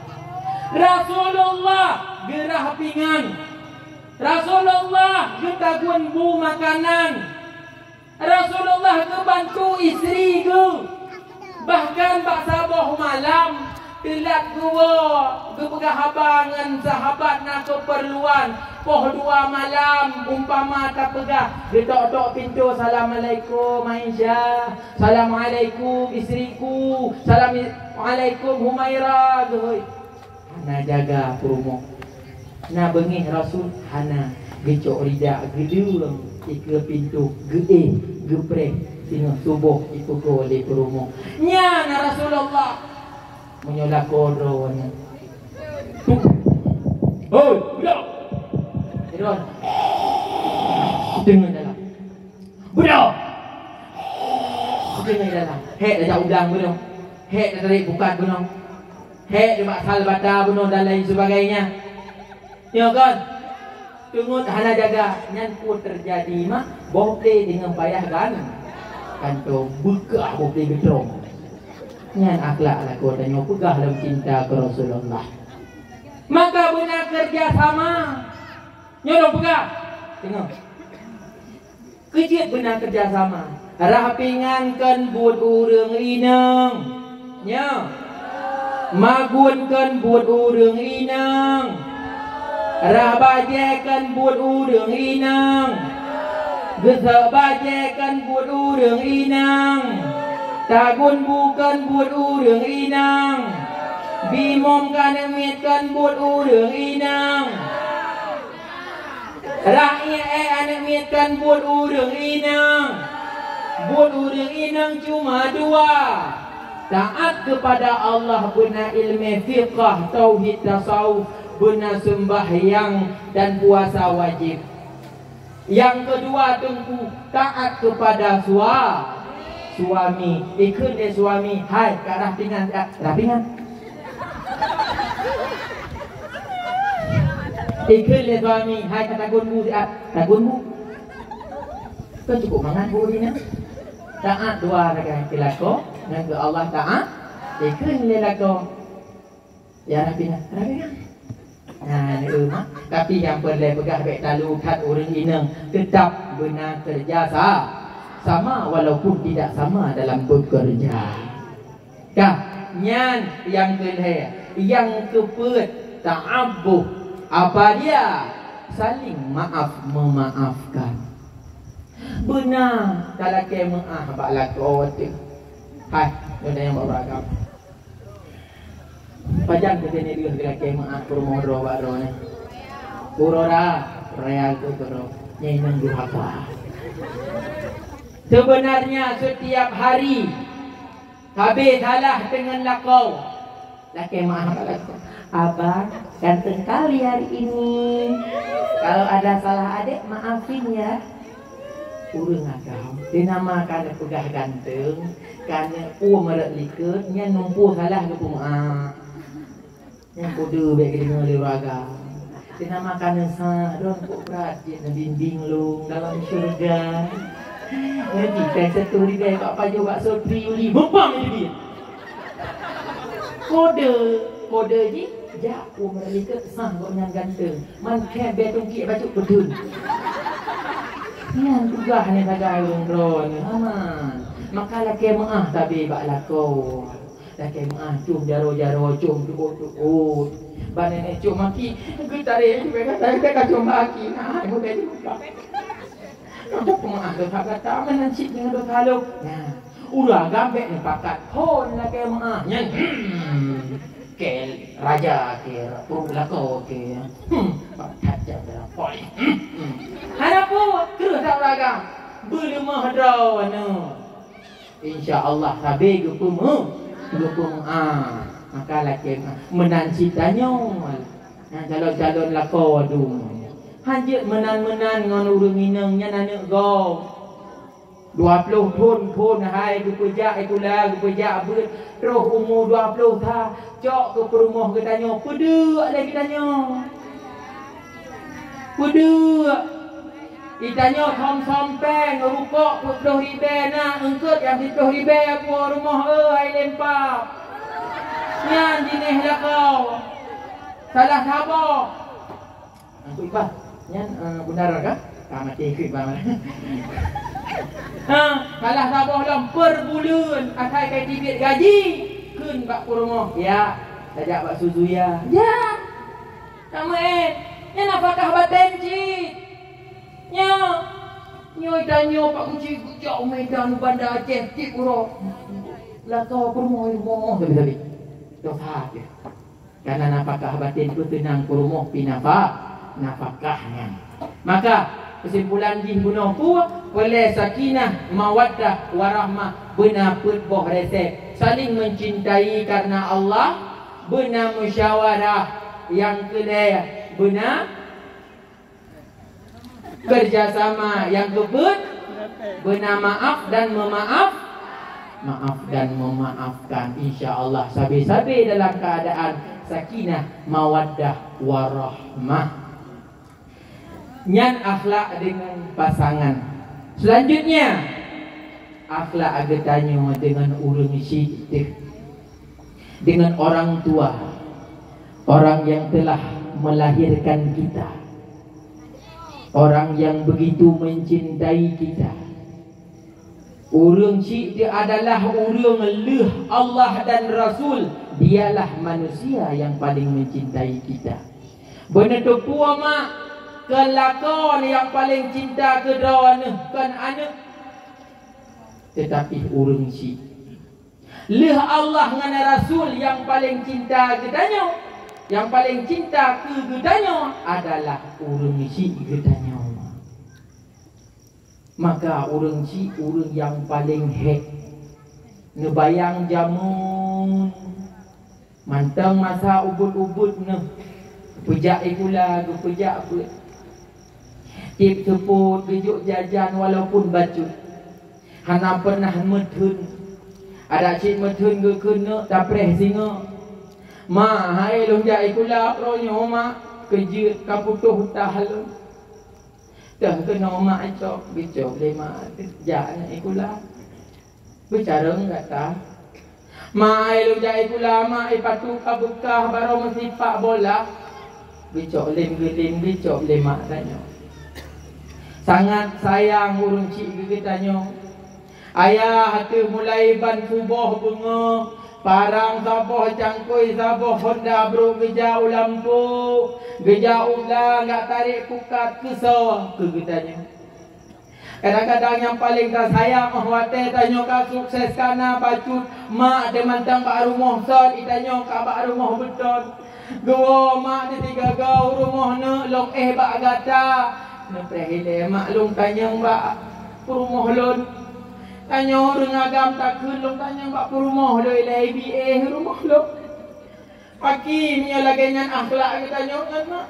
Rasulullah geurah pingan. Rasulullah geutagun bu makanan. Rasulullah geubantu istri geuh. Bahkan bak saboh malam, teulat geuwoe, geupeugah haba ngon sahabat na keupeurluan. Poh dua malam, umpama tapeugah, geutok-tok pintoe, "Assalamualaikum, Aisyah. Assalamualaikum, istriku. Assalamualaikum, Humaira," geuhôi. Hana jaga peurumoh. Na beungéh Rasul? Hana. Geucok ridak geudeueng ikeue pintoe, geuéh, geupreh, singoh suboh ipeuko lé peurumoh. Nyan na Rasulullah. Meunyoe lakoe droeneuh. Hoi, budak! Sidroe. Deungon dalam. Bunoe! Deungon dalam. Hék tajak udang bunoe. Hék tatarék pukat bunoe. Hék nibak sal bata bunoe dan lain sebagainya. Nyoe kon. Teungeut hana jaga. Nyan peue teujadi mak? Boh plé deungon payah gan. Kantong beukah boh plé geudrong. Nyan akhlak lakoe tanyoe peugah lom cinta keu Rasulullah. Maka beuna kerja sama. Nyoe lôn peugah. Deungoe. Keu jeuet beuna kerja sama. Rah pingan kon buet ureuëng inong. Nyoe. Magun kon buet ureuëng inong. Rah bajée kon buet ureuëng inong. Geusok bajée kon buet ureuëng inong. Tagun bu kon buet ureuëng inong. Bimom keu aneuk miet kon buet ureuëng inong. Rakyat, eh, aneuk miet kon buet ureuëng inong. Buet ureuëng inong cuma dua. Taat kepada Allah, beuna ilmu fiqah, tauhid, tasawuf, beuna sembahyang dan puasa wajib. Nyang keudua teungku, taat kepada sua-, suami. Ikheun lé suami, "Hai, ka rah pingan, ka rah pingan." Ikheun lé suami, "Hai, ka tagun bu siat, tagun bu." Kan cukup mangat bu di na. Taat dua ragam keu lakoe, ngon keu Allah taat. Ikheun lé lakoe. Ya Rabbina, Rabbina. Nah, ni rumah. Tapi nyang peureulée peugah bék talu that ureuëng inong, teutap beuna kerja sa-, sama walaupun tidak sama dalam bekerja. Kah, nyan nyang keulhée, nyang keupeuet ta'abbuh, apa dia? Saling maaf memaafkan. Beuna talakée meuáh bak lakoe teuh. Hai, nyoe nyang bak uragam. Pajan keuteunyoe deuh geulakée meuáh peurumoh droe bak droe nyoe? Uroe raya, raya keu droe. Nyang inong durhaka. Sebenarnya setiap hari sabe salah deungon lakoe. Lakée meuáh bak lakoe. Abang, ganteng kali hari ini. Kalau ada salah adik, maafin ya. Ureuëng agam, di nama ka neupeugah ganteng, ka neupeue meureuet likot, nyan muphom salah geupeumeuáh. Nyan kode bék geudeungoe lé ureuëng agam. Di nama ka neusa, droen kok brat jeuet neubimbing lôn dalam syeuruga. Ngerti kan satu ribée bak pajoh bak sotri uli, beupang di bit. Kode, kode jih, jak u meureulikot sah gobnyan ganteng. Man khém bée tungkiek bacut peutheun. Nyan tugaih nyan sagai ureuëng droe nyoe, aman. Maka lakée meuáh tabe bak lakoe. Lakée meuáh com jaroe-jaroe, com teuôt-teuôt. Ban nenek com maki, geutarek juga gata, gata com bak aki. Nah, mudah juga. Kamu peumaáh dosa gata, meunan cit deungon dosa lôn. Nah, ureuëng agam bék neupakat phon lakée meuáh nyan. Hmm. Kée raja, kée peuruek lakoe, kée. Hmm. Pakat jak dalam poli. Hmm. Hmm. Hana peue, kreueh that ureuëng agam. Beuleumoh droe nyoe. Insya Allah sabe geupeume-, geupeume-, ah, maka lakée meunan cit tanyoe. Nyang calon-calon lakoe dum. Hanjeuet meunan-meunan ngon ureuëng inong nyan aneuk gob. Dua ploh thon phon hai geupeujak sikula, geupeujak beuet, troh umu dua ploh tha, cok keu peurumoh geutanyoe, peuduek lé geutanyoe. Peuduek. Geutanyoe thom-thom péng, rukok peuet ploh ribée na, eungkot nyang siploh ribée, po rumoh, eh, hai lempap. Nyan jinéh lakoe. Salah saboh. Teungku Iban, nyan, eh, beunara kah? Ka maté keu Iban. Ha, salah saboh lom per buleuen asai ka teubiet gaji, kheun bak peurumoh, "Ya, tajak bak Suzuya." Ya. Ka meu'én. Nyan nafakah batén cit. Nya. Nyoe tanyoe Pak Kunci geujak u Medan, u Banda Aceh, tiep uroe. Lakoe peurumoh, rumoh sabe-sabe. Dosa teuh. Karena nafakah batin peuteunang peurumoh pih nafa-, nafakah nyan. Maka, keusimpulan jih bunoe peue? Peureulée sakinah, mawaddah, warahmah, beuna peuet boh resep. Saling mencintai karena Allah, beuna musyawarah, nyang keulhée beuna kerjasama, nyang keupeuet beuna maaf dan memaaf, maaf dan memaafkan. Insya Allah sabe-sabe dalam keadaan sakinah, mawaddah, warahmah. Nyan akhlak dengan pasangan. Selanjutnya, akhlak geutanyoe dengan ureuëng syiek teuh. Dengan orang tua, orang yang telah melahirkan kita, orang yang begitu mencintai kita. Ureuëng syiek teuh adalah ureuëng lheueh Allah dan Rasul, dialah manusia yang paling mencintai kita. Beuneuteupue mak, keu lakoe nyang paleng cinta keu droeneuh kon aneuk, teutapi ureuëng syiek. Lheueh Allah ngon Rasul nyang paleng cinta geutanyoe, nyang paleng cinta keu geutanyoe adalah ureuëng syiek geutanyoe. Maka ureuëng syiek ureuëng nyang paleng hék. Neubayang jameun mantong masa ubit-ubit neuh, peujak sikula, geupeujak beuet. Tieb seupôt geujok jajan walaupun bacut. Hana pernah meutheun. Adak cit meutheun geukheun neuk tapreh singoh. "Mak, hai lôn jak sikula uroe nyoe, Mak, keu jeuet ka putôh tah lôn." Teuh keunoe mak cok, geucok lé mak, jak aneuk sikula. Beucarông gata. "Mak, ai lôn jak sikula, Mak, ipatu ka beukah, barô meusipak bola." Geucok lé geuh lé, geucok lé mak tanyoe. Sangat sayang ureuëng syiek geutanyoe. Ayah ateueh mulai ban suboh beungoh, parang saboh, cangkôi saboh, honda brôk geujak u lampôh, geujak u blang, gak tarek pukat keusoe keu geutanyoe. Kadang-kadang nyang paleng tasayang óh watée tanyoe ka sukses kana bacut, mak teuh mantong bak rumoh sot, geutanyoe ka bak rumoh beuton. Geuwoe mak teuh sigaga u rumoh neuk lom éh bak gata. Neupreh ilée mak lôn tanyong bak peurumoh lôn. Tanyoe ureuëng agam takheun lôn tanyong bak peurumoh lôn ilée, ibi éh rumoh lôn. Paki meunyoe lagée nyan akhlak geutanyoe ngon mak.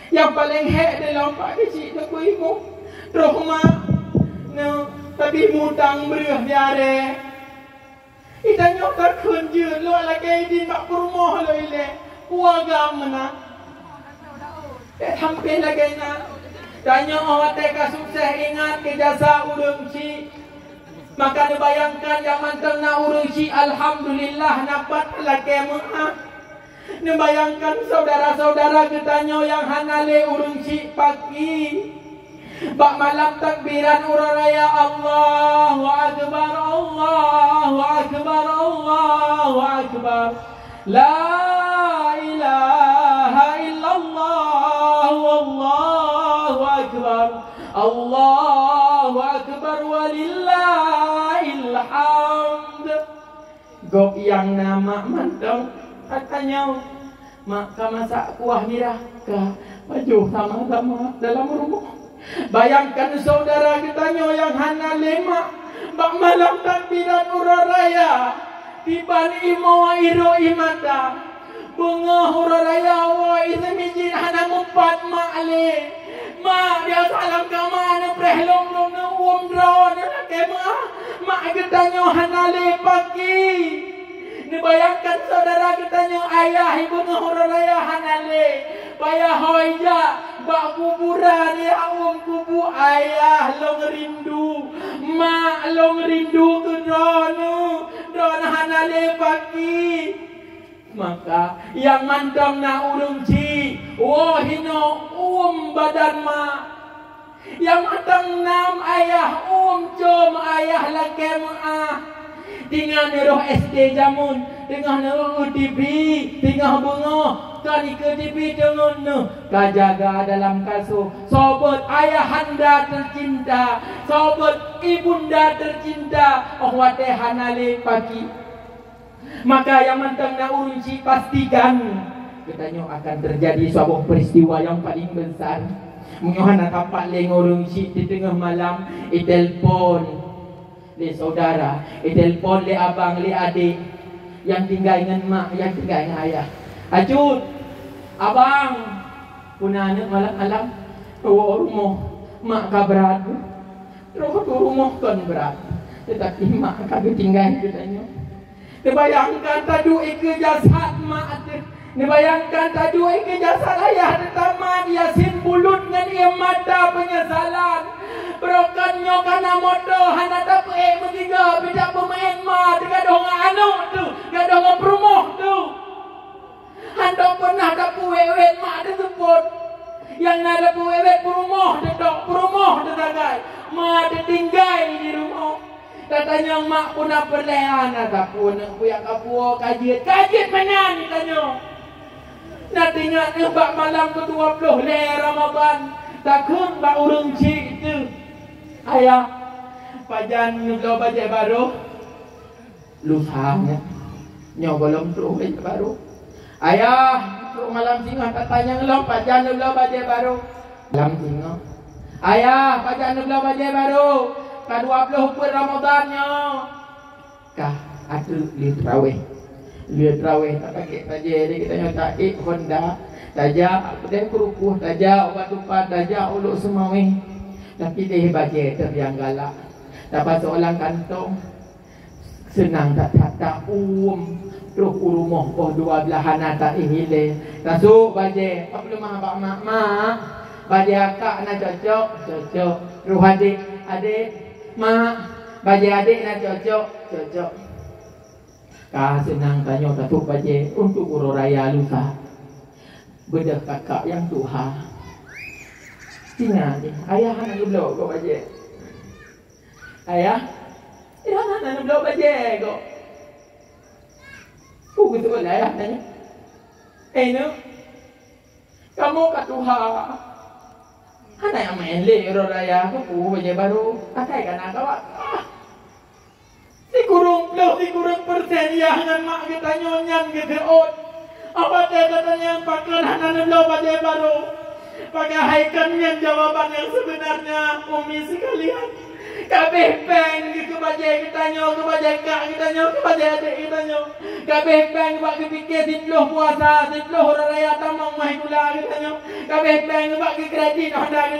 Nyang paleng hék dilom pak keuchik teupeu imeum. Troh mak, nyoe, tapi mutang breueh biare. Geutanyoe takheun jeuet lôn lagée idin bak peurumoh lôn ilée. Peue agam meunan. Bék sampé lagée nyan. Tanyoe watée ka sukses ingat keu jasa ureuëng chik. Maka neubayangkan nyang mantong na ureuëng chik, alhamdulillah, na pat lakée meu'ah. Neubayangkan syedara-syedara geutanyoe nyang hana lé ureuëng chik paki. Bak malam takbiran uroe raya, Allahu Akbar, Allahu Akbar, Allahu Akbar. La ilaha illallah, wallahu akbar, Allahu akbar, walillahil hamd. Gob nyang na mak mantong, katanyong, "Mak ka masak kuah mirah, ka pajoh sama-sama dalam rumoh." Bayangkan syedara geutanyoe nyang hana lé mak, Bak malam takbiran uroe raya, tiban imo irôk ié mata. Beungoh uroe raya woe i seumijuet hana meupat mak lé. Mak, di salam kama neupreh lôn, lôn neuuem droeneuh lakée meuah. Mak geutanyoe hana lé paki. Neubayangkan syedara geutanyoe ayah i beungoh uroe raya hana lé. Payah ho ijak bak kuburan, ya uem kubu ayah lôn rindu, mak lôn rindu keu droeneuh, droeneuh hana lé paki. Maka nyang mantong na ureuëng chik, woe hinoe uem badan mak. Nyang mantong nam ayah uem com ayah lakée meuah. Teungoh neuroh S D jameun, teungoh neuroh T V, teungoh beungoh, ka dikeue T V teungoh neuh, ka jaga dalam kasô. Sobat ayahanda tercinta, sobat ibunda tercinta, oh watée hana lé paki. Maka nyang mantong na ureuëng chik pastikan geutanyoe akan terjadi saboh peristiwa nyang paling besar. Meunyoe hana tapat lé ngon ureuëng chik di teungoh malam, itelpon lé saudara, itelpon lé abang, lé adék nyang tinggai ngon mak, nyang tinggai ngon ayah. "Acut, abang, peue na aneuëk malam-malam, woe rumoh, mak ka brat." Troh u rumoh kon brat, teutapi mak ka geutinggai geutanyoe. Neubayangkan taduek ikeue jasad mak teuh. Neubayangkan taduek ikeue jasad ayah teuh tamat Yasin bulut ngon ié mata peunyesalan. Beurokon nyoe ka na moto hana tapeuék meugiga, beudak beumeuén ma teuh gadôh ngon aneuëk teuh, gadôh ngon peurumoh teuh. Hana peunah tapeuwét-wét mak teuseupôt. Nyang na tapeuwét-wét peurumoh teutok, peurumoh teusagai. Ma teutinggai di rumoh. Tatanyong mak peue na peureulée hana sapeue, neuek peue nyang ka puwoe ka jeuet, ka jeuet meunan tanyoe. Na teuingat neuh bak malam keudua ploh lhée Ramadhan, takheun bak ureuëng chik teuh, "Ayah, pajan neubloe bajée barô?" Lusa nyan. Nyoe gohlom trok bajée barô. "Ayah, trok malam singoh tatanyong lom pajan neubloe bajée barô." Malam singoh. "Ayah, pajan neubloe bajée barô? Ka dua ploh peuet Ramadhan nyoe." Ka, ateueh lheueh teurawéh. Lheueh teurawéh tapakèk bajée, lé geutanyoe taék honda, tajak, peudeh keurukoh, tajak ubat tupat, tajak ulok seumawéh. Tapi deh bajée teubiang galak. Tapasoe lam kantong. Seunang that-that ta-uem, troh u rumoh poh dua blaih hana taéh ilée. Tasôk bajée, ka peuleumah bak mak, "Mak, bajée akak na cocok?" "Cocok." Troh adék, "Adék, mak, bajée adék na cocok?" "Cocok." Ka seunang tanyoe tasôk bajée untuk uroe raya lusa. Beudôh kakak nyang tuha. Tinggai, ayah hana geubloe gob bajée. "Ayah, ayah hana neubloe bajée gob." Peue geuseuôt lé ayah nyan? "Eh, neuk, kamoe ka tuha. Hana nyang meu'en lé uroe raya keupeue bajée barô. Akai ka na kawak." Sikureueng ploh sikureueng persen yah ngon mak geutanyoe nyan geuseuôt. Óh watée gata nyan pakon hana neubloe bajée barô? Padahai kon nyan jawaban nyang seubeunarnya, umi sekalian. Kabéh péng keu bajée geutanyoe, keu bajée kak geutanyoe, keu bajée adék geutanyoe. Kabéh péng bak geupike siploh puasa, siploh uroe raya tamong meuhigula geutanyoe. Kabéh péng bak geukredit honda geutanyoe.